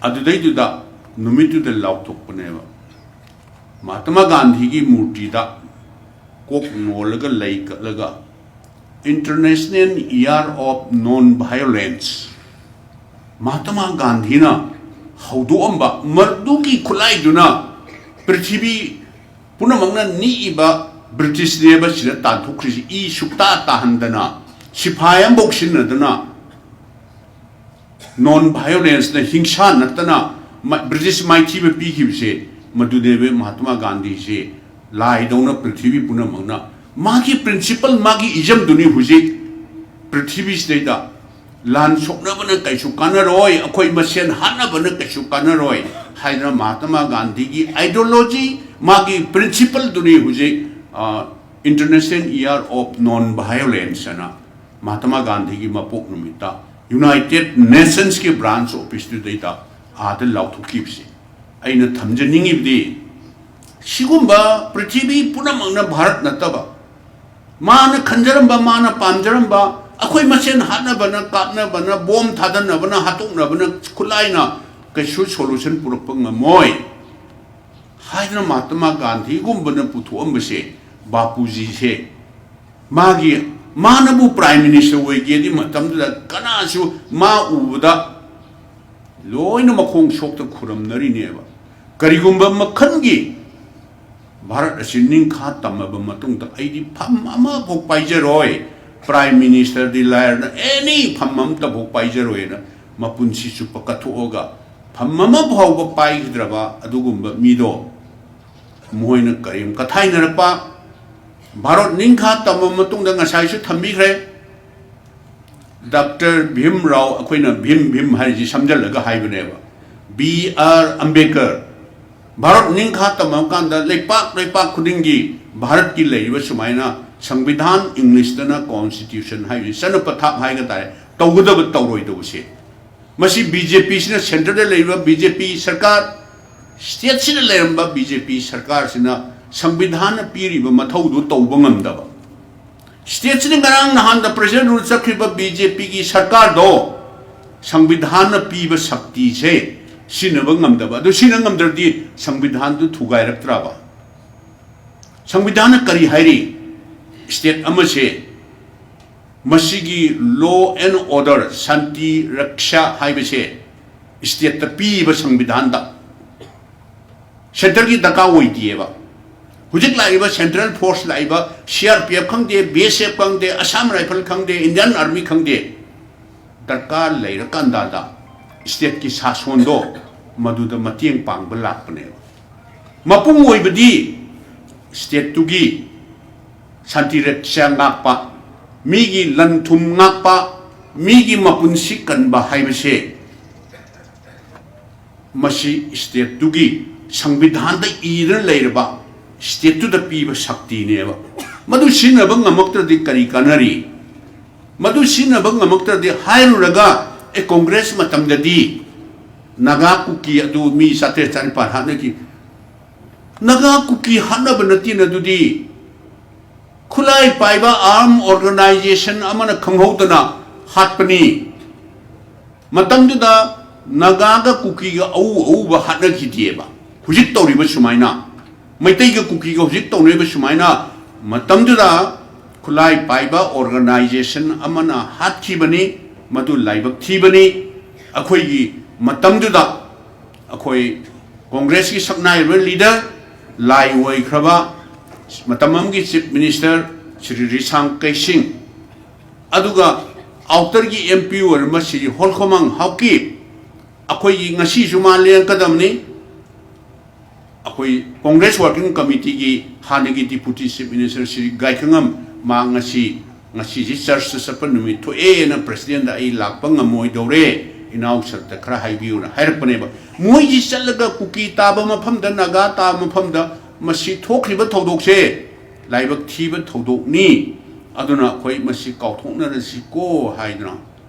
ꯑꯗꯨꯗꯩꯗꯨꯗ ꯅꯨꯃꯤꯠꯇꯨꯗ ꯂꯥꯎꯊꯣꯛꯄꯅꯦꯕ, ꯃꯍꯥꯇꯃꯥ ꯒꯥꯟꯙꯤꯒꯤ ꯃꯨꯔꯇꯤꯗ ꯀꯣꯛ ꯅꯣꯜꯂꯒ ꯂꯩ ꯀꯠꯂꯒ International Year of Non-Violence ꯃꯍꯥꯇꯃꯥ ꯒꯥꯟꯙꯤꯅ ꯍꯧꯗꯣꯛꯑꯝꯕ ꯃꯗꯨꯒꯤ ꯈꯨꯠꯂꯥꯏꯗꯨꯅ ꯄ꯭ꯔꯤꯊꯤꯕꯤ ꯄꯨꯝꯅꯃꯛꯅ ꯅꯤꯛꯏꯕ ꯕ꯭ꯔꯤꯇꯤꯁꯅꯦꯕ ꯁꯤꯗ ꯇꯥꯟꯊꯣꯛꯈ꯭ꯔꯤꯁꯤ꯫ ꯏ ꯁꯨꯛꯇꯥ ꯇꯥꯍꯟꯗꯅ, ꯁꯤꯐꯥꯏ ꯑꯃꯐꯥꯎ ꯁꯤꯖꯤꯟꯅꯗꯅ, non-violenceꯅ, ꯍꯤꯡꯁꯥ ꯅꯠꯇꯅ ꯃ-, ꯕ꯭ꯔꯤꯇꯤꯁ ꯃꯥꯏꯊꯤꯕ ꯄꯤꯈꯤꯕꯁꯦ, ꯃꯗꯨꯅꯦꯕ ꯃꯍꯥꯇꯃꯥ ꯒꯥꯟꯙꯤꯁꯦ ꯂꯥꯏꯗꯧꯅ ꯄ꯭ꯔꯤꯊꯤꯕꯤ ꯄꯨꯝꯅꯃꯛꯅ ꯃꯥꯒꯤ principle, ꯃꯥꯒꯤ ꯏꯖꯝꯗꯨꯅꯤ ꯍꯧꯖꯤꯛ ꯄ꯭ꯔꯤꯊꯤꯕꯤꯁꯤꯗꯩꯗ ꯂꯥꯟ ꯁꯣꯛꯅꯕꯅ ꯀꯩꯁꯨ ꯀꯥꯟꯅꯔꯣꯏ, ꯑꯩꯈꯣꯏ ꯃꯁꯦꯟ ꯍꯥꯠꯅꯕꯅ ꯀꯩꯁꯨ ꯀꯥꯟꯅꯔꯣꯏ ꯍꯥꯏꯗꯅ ꯃꯍꯥꯇꯃꯥ ꯒꯥꯟꯙꯤꯒꯤ ideology, ꯃꯥꯒꯤ principleꯗꯨꯅꯤ ꯍꯧꯖꯤꯛ, ꯑ, International Year of Non-Violence ꯍꯥꯏꯅ ꯃꯍꯥꯇꯃꯥ ꯒꯥꯟꯙꯤꯒꯤ ꯃꯄꯣꯛ ꯅꯨꯃꯤꯠꯇ United Nationsꯀꯤ branch officeꯇꯨꯗꯩꯗ ꯑꯥꯗ ꯂꯥꯎꯊꯣꯛꯈꯤꯕꯁꯦ꯫ ꯑꯩꯅ ꯊꯝꯖꯅꯤꯡꯉꯤꯕꯗꯤ, ꯁꯤꯒꯨꯝꯕ ꯄ꯭ꯔꯤꯊꯤꯕꯤ ꯄꯨꯝꯅꯃꯛꯅ, ꯚꯥꯔꯠ ꯅꯠꯇꯕ, ꯃꯥꯅ ꯈꯟꯖꯔꯝꯕ, ꯃꯥꯅ ꯄꯥꯝꯖꯔꯝꯕ, ꯑꯩꯈꯣꯏ ꯃꯁꯦꯟ ꯍꯥꯠꯅꯕꯅ, ꯀꯥꯞꯅꯕꯅ, ꯕꯣꯝ ꯊꯥꯗꯅꯕꯅ, ꯍꯥꯠꯇꯣꯛꯅꯕꯅ, ꯈꯨꯠꯂꯥꯏꯅ ꯀꯩꯁꯨ solution ꯄꯨꯔꯛꯄ ꯉꯝꯃꯣꯏ ꯍꯥꯏꯗꯅ ꯃꯍꯥꯇꯃꯥ ꯒꯥꯟꯙꯤꯒꯨꯝꯕꯅ ꯄꯨꯊꯣꯛꯑꯝꯕꯁꯦ, ꯕꯥꯄꯨꯖꯤꯁꯦ, ꯃꯥꯒꯤ, ꯃꯥꯅꯕꯨ Prime Minister ꯑꯣꯏꯒꯦꯗꯤ ꯃꯇꯝꯗꯨꯗ ꯀꯅꯥꯁꯨ ꯃꯥ ꯎꯕꯗ ꯂꯣꯏꯅ ꯃꯈꯣꯡ ꯁꯣꯛꯇ ꯈꯨꯔꯝꯅꯔꯤꯅꯦꯕ꯫ ꯀꯔꯤꯒꯨꯝꯕ ꯃꯈꯜꯒꯤ ꯚꯥꯔꯠ ꯑꯁꯤ ꯅꯤꯡꯈꯥ ꯇꯝꯃꯕ ꯃꯇꯨꯡꯗ ꯑꯩꯗꯤ ꯐꯝ ꯑꯃꯐꯥꯎ ꯄꯥꯏꯖꯔꯣꯏ, Prime Ministerꯗꯤ ꯂꯥꯏꯔꯅ any ꯐꯝ ꯑꯃꯇꯐꯥꯎ ꯄꯥꯏꯖꯔꯣꯏꯅ ꯃꯄꯨꯟꯁꯤ ꯆꯨꯞꯄ ꯀꯠꯊꯣꯛꯑꯒ ꯐꯝ ꯑꯃ ꯐꯥꯎꯕ ꯄꯥꯏꯈꯤꯗ꯭ꯔꯕ ꯑꯗꯨꯒꯨꯝꯕ ꯃꯤꯗꯣ ꯃꯈꯣꯏꯅ ꯀꯔꯤꯝ ꯀꯊꯥꯏꯅꯔꯛꯄ꯫ ꯚꯥꯔꯠ ꯅꯤꯡꯈꯥ ꯇꯝꯃꯕ ꯃꯇꯨꯡꯗ ꯉꯁꯥꯏꯁꯨ ꯊꯝꯕꯤꯈ꯭ꯔꯦ, ꯗꯥꯛꯇꯔ ꯚꯤꯝ ꯔꯥꯎ, ꯑꯩꯈꯣꯏꯅ ꯚꯤꯝ ꯚꯤꯝ ꯍꯥꯏꯔꯤꯁꯤ ꯁꯝꯖꯜꯂꯒ ꯍꯥꯏꯕꯅꯦꯕ, ꯕꯤ ꯑꯥꯔ ꯑꯝꯕꯦꯗꯀꯔ꯫ ꯚꯥꯔꯠ ꯅꯤꯡꯈꯥ ꯇꯝꯃꯕ ꯀꯥꯟꯗ ꯂꯩꯄꯥꯛ ꯂꯩꯄꯥꯛ ꯈꯨꯗꯤꯡꯒꯤ ꯚꯥꯔꯠꯀꯤ ꯂꯩꯔꯤꯕ ꯁꯨꯃꯥꯏꯅ ꯁꯪꯕꯤꯙꯥꯟ, ꯏꯪꯂꯤꯁꯇꯅ constitution ꯍꯥꯏꯕꯁꯤ, ꯆꯠꯅ ꯄꯊꯥꯞ ꯍꯥꯏꯒ ꯇꯥꯔꯦ, ꯇꯧꯒꯗꯕ ꯇꯧꯔꯣꯏꯗꯕꯁꯦ, ꯃꯁꯤ ꯕꯤ ꯖꯦ ꯄꯤꯁꯤꯅ, centreꯗ ꯂꯩꯔꯤꯕ ꯕꯤ ꯖꯦ ꯄꯤ ꯁꯔꯀꯥꯔ, ꯁ꯭ꯇꯦꯠꯁꯤꯗ ꯂꯩꯔꯝꯕ ꯕꯤ ꯖꯦ ꯄꯤ ꯁꯔꯀꯥꯔꯁꯤꯅ ꯁꯪꯕꯤꯙꯥꯟꯅ ꯄꯤꯔꯤꯕ ꯃꯊꯧꯗꯨ ꯇꯧꯕ ꯉꯝꯗꯕ, ꯁ꯭ꯇꯦꯠꯁꯤꯗ ꯉꯔꯥꯡ ꯅꯍꯥꯟꯗ ꯄ꯭ꯔꯦꯖꯤꯗꯦꯟ ꯔꯨꯜ ꯆꯠꯈ꯭ꯔꯤꯕ ꯕꯤ ꯖꯦ ꯄꯤꯒꯤ ꯁꯔꯀꯥꯔꯗꯣ ꯁꯪꯕꯤꯙꯥꯟꯅ ꯄꯤꯕ ꯁꯛꯇꯤꯁꯦ ꯁꯤꯖꯤꯟꯅꯕ ꯉꯝꯗꯕ꯫ ꯑꯗꯨ ꯁꯤꯖꯤꯟꯅ ꯉꯝꯗ꯭ꯔꯗꯤ ꯁꯪꯕꯤꯙꯥꯟꯗꯨ ꯊꯨꯒꯥꯏꯔꯛꯇ꯭ꯔꯕ? ꯁꯪꯕꯤꯙꯥꯟꯅ ꯀꯔꯤ ꯍꯥꯏꯔꯤ? ꯁ꯭ꯇꯦꯠ ꯑꯃꯁꯦ ꯃꯁꯤꯒꯤ law and order, ꯁꯥꯟꯇꯤ ꯔꯛꯁꯥ ꯍꯥꯏꯕꯁꯦ ꯁ꯭ꯇꯦꯠꯇ ꯄꯤꯕ ꯁꯪꯕꯤꯙꯥꯟꯗ, ꯁꯦꯟꯇꯔꯒꯤ ꯗꯔꯀꯥꯔ ꯑꯣꯏꯗꯦꯕ꯫ ꯍꯧꯖꯤꯛ ꯂꯥꯛꯏꯕ ꯁꯦꯟꯇ꯭ꯔꯦꯜ ꯐꯣꯔꯁ ꯂꯥꯛꯏꯕ ꯁꯤ ꯑꯥꯔ ꯄꯤ ꯑꯦꯐ ꯈꯪꯗꯦ, ꯕꯤ ꯑꯦꯁ ꯑꯦꯐ ꯈꯪꯗꯦ, ꯑꯁꯥꯝ ꯔꯥꯏꯐꯜ ꯈꯪꯗꯦ, ꯏꯟꯗꯤꯌꯟ ꯑꯥꯔꯃꯤ ꯈꯪꯗꯦ, ꯗꯔꯀꯥꯔ ꯂꯩꯔꯀꯥꯟꯗꯗ ꯁ꯭ꯇꯦꯠꯀꯤ ꯁꯥꯁꯣꯟꯗꯣ ꯃꯗꯨꯗ ꯃꯇꯦꯡ ꯄꯥꯡꯕ ꯂꯥꯛꯄꯅꯦꯕ꯫ ꯃꯄꯨꯡ ꯑꯣꯏꯕꯗꯤ ꯁ꯭ꯇꯦꯠꯇꯨꯒꯤ ꯁꯥꯟꯇꯤ ꯔꯛꯁꯥ ꯉꯥꯛꯄ, ꯃꯤꯒꯤ ꯂꯟ ꯊꯨꯝ ꯉꯥꯛꯄ, ꯃꯤꯒꯤ ꯃꯄꯨꯟꯁꯤ ꯀꯟꯕ ꯍꯥꯏꯕꯁꯦ ꯃꯁꯤ ꯁ꯭ꯇꯦꯠꯇꯨꯒꯤ ꯁꯪꯕꯤꯙꯥꯟꯗ ꯏꯗꯨꯅ ꯂꯩꯔꯕ ꯁ꯭ꯇꯦꯠꯇꯨꯗ ꯄꯤꯕ ꯁꯛꯇꯤꯅꯦꯕ꯫ ꯃꯗꯨ ꯁꯤꯖꯤꯟꯅꯕ ꯉꯝꯃꯛꯇ꯭ꯔꯗꯤ ꯀꯔꯤ ꯀꯥꯟꯅꯔꯤ? ꯃꯗꯨ ꯁꯤꯖꯤꯟꯅꯕ ꯉꯝꯃꯛꯇ꯭ꯔꯗꯤ ꯍꯥꯏꯔꯨꯔꯒ, ꯑꯦ, ꯀꯣꯡꯒ꯭ꯔꯦꯁ ꯃꯇꯝꯗꯗꯤ ꯅꯥꯒꯥ ꯀꯨꯀꯤ ꯑꯗꯨ ꯃꯤ ꯆꯥꯇ꯭ꯔꯦꯠ ꯆꯥꯅꯤꯄꯥꯜ ꯍꯥꯠꯅꯈꯤ꯫ ꯅꯥꯒꯥ ꯀꯨꯀꯤ ꯍꯥꯠꯅꯕ ꯅꯠꯇꯦꯅ ꯑꯗꯨꯗꯤ꯫ ꯈꯨꯠꯂꯥꯏ ꯄꯥꯏꯕ ꯑꯥꯔꯝ ꯑꯣꯔꯒꯅꯥꯏꯖꯦꯁꯟ ꯑꯃꯅ ꯈꯪꯍꯧꯗꯅ ꯍꯥꯠꯄꯅꯤ꯫ ꯃꯇꯝꯗꯨꯗ ꯅꯥꯒꯥꯒ ꯀꯨꯀꯤꯒ ꯑꯎ ꯑꯎꯕ ꯍꯥꯠꯅꯈꯤꯗꯦꯕ꯫ ꯍꯧꯖꯤꯛ ꯇꯧꯔꯤꯕ ꯁꯨꯃꯥꯏꯅ, ꯃꯩꯇꯩꯒ ꯀꯨꯀꯤꯒ ꯍꯧꯖꯤꯛ ꯇꯧꯅꯔꯤꯕ ꯁꯨꯃꯥꯏꯅ, ꯃꯇꯝꯗꯨꯗ ꯈꯨꯠꯂꯥꯏ ꯄꯥꯏꯕ ꯑꯣꯔꯒꯅꯥꯏꯖꯦꯁꯟ ꯑꯃꯅ ꯍꯥꯠꯈꯤꯕꯅꯤ꯫ ꯃꯗꯨ ꯂꯥꯏꯕꯛ ꯊꯤꯕꯅꯤ꯫ ꯑꯩꯈꯣꯏꯒꯤ ꯃꯇꯝꯗꯨꯗ ꯑꯩꯈꯣꯏ ꯀꯣꯡꯒ꯭ꯔꯦꯁꯀꯤ ꯁꯛꯅꯥꯏꯔꯕ ꯂꯤꯗꯔ, ꯂꯥꯏ ꯑꯣꯏꯈ꯭ꯔꯕ ꯃꯇꯝ ꯑꯃꯒꯤ ꯆꯤꯐ ꯃꯤꯅꯤꯁꯇꯔ ꯁ꯭ꯔꯤ ꯔꯤꯁꯥꯡ ꯀꯩꯁꯤꯡ, ꯑꯗꯨꯒ ꯑꯥꯎꯇꯔꯒꯤ ꯑꯦꯝ ꯄꯤ ꯑꯣꯏꯔꯝꯕ ꯁ꯭ꯔꯤ ꯍꯣꯜꯈꯣꯃꯥꯡ ꯍꯥꯎꯀꯤꯞ, ꯑꯩꯈꯣꯏꯒꯤ ꯉꯁꯤꯁꯨ ꯃꯥ ꯂꯦꯡꯉꯛꯀꯗꯕꯅꯤ꯫ ꯑꯩꯈꯣꯏ ꯀꯣꯡꯒ꯭ꯔꯦꯁ ꯋꯥꯔꯀꯤꯡ ꯀꯃꯤꯇꯤꯒꯤ ꯍꯥꯟꯅꯒꯤ ꯗꯤꯄꯨꯇꯤ ꯆꯤꯐ ꯃꯤꯅꯤꯁꯇꯔ ꯁ꯭ꯔꯤ ꯒꯥꯏꯈꯉꯝ, ꯃꯥ ꯉꯁꯤ, ꯉꯁꯤꯁꯤ ꯆꯔꯆꯇ ꯆꯠꯄ ꯅꯨꯃꯤꯠ ꯊꯣꯛꯑꯦꯅ ꯄ꯭ꯔꯁꯤꯗꯦꯟꯗ ꯑꯩ ꯂꯥꯛꯄ ꯉꯝꯃꯣꯏꯗꯧꯔꯦ, ꯏꯅꯥꯎ ꯁꯔꯇ ꯈꯔ ꯍꯥꯏꯕꯤꯌꯨꯅ ꯍꯥꯏꯔꯛꯄꯅꯦꯕ꯫ ꯃꯣꯏꯒꯤ ꯆꯠꯂꯒ ꯀꯨꯀꯤ ꯇꯥꯕ ꯃꯐꯝꯗ, ꯅꯥꯒꯥ ꯇꯥꯕ ꯃꯐꯝꯗ ꯃꯁꯤ ꯊꯣꯛꯈ꯭ꯔꯤꯕ ꯊꯧꯗꯣꯛꯁꯦ ꯂꯥꯏꯕꯛ ꯊꯤꯕ ꯊꯧꯗꯣꯛꯅꯤ꯫ ꯑꯗꯨꯅ ꯑꯩꯈꯣꯏ ꯃꯁꯤ ꯀꯥꯎꯊꯣꯛꯅꯔꯁꯤꯀꯣ ꯍꯥꯏꯗꯅ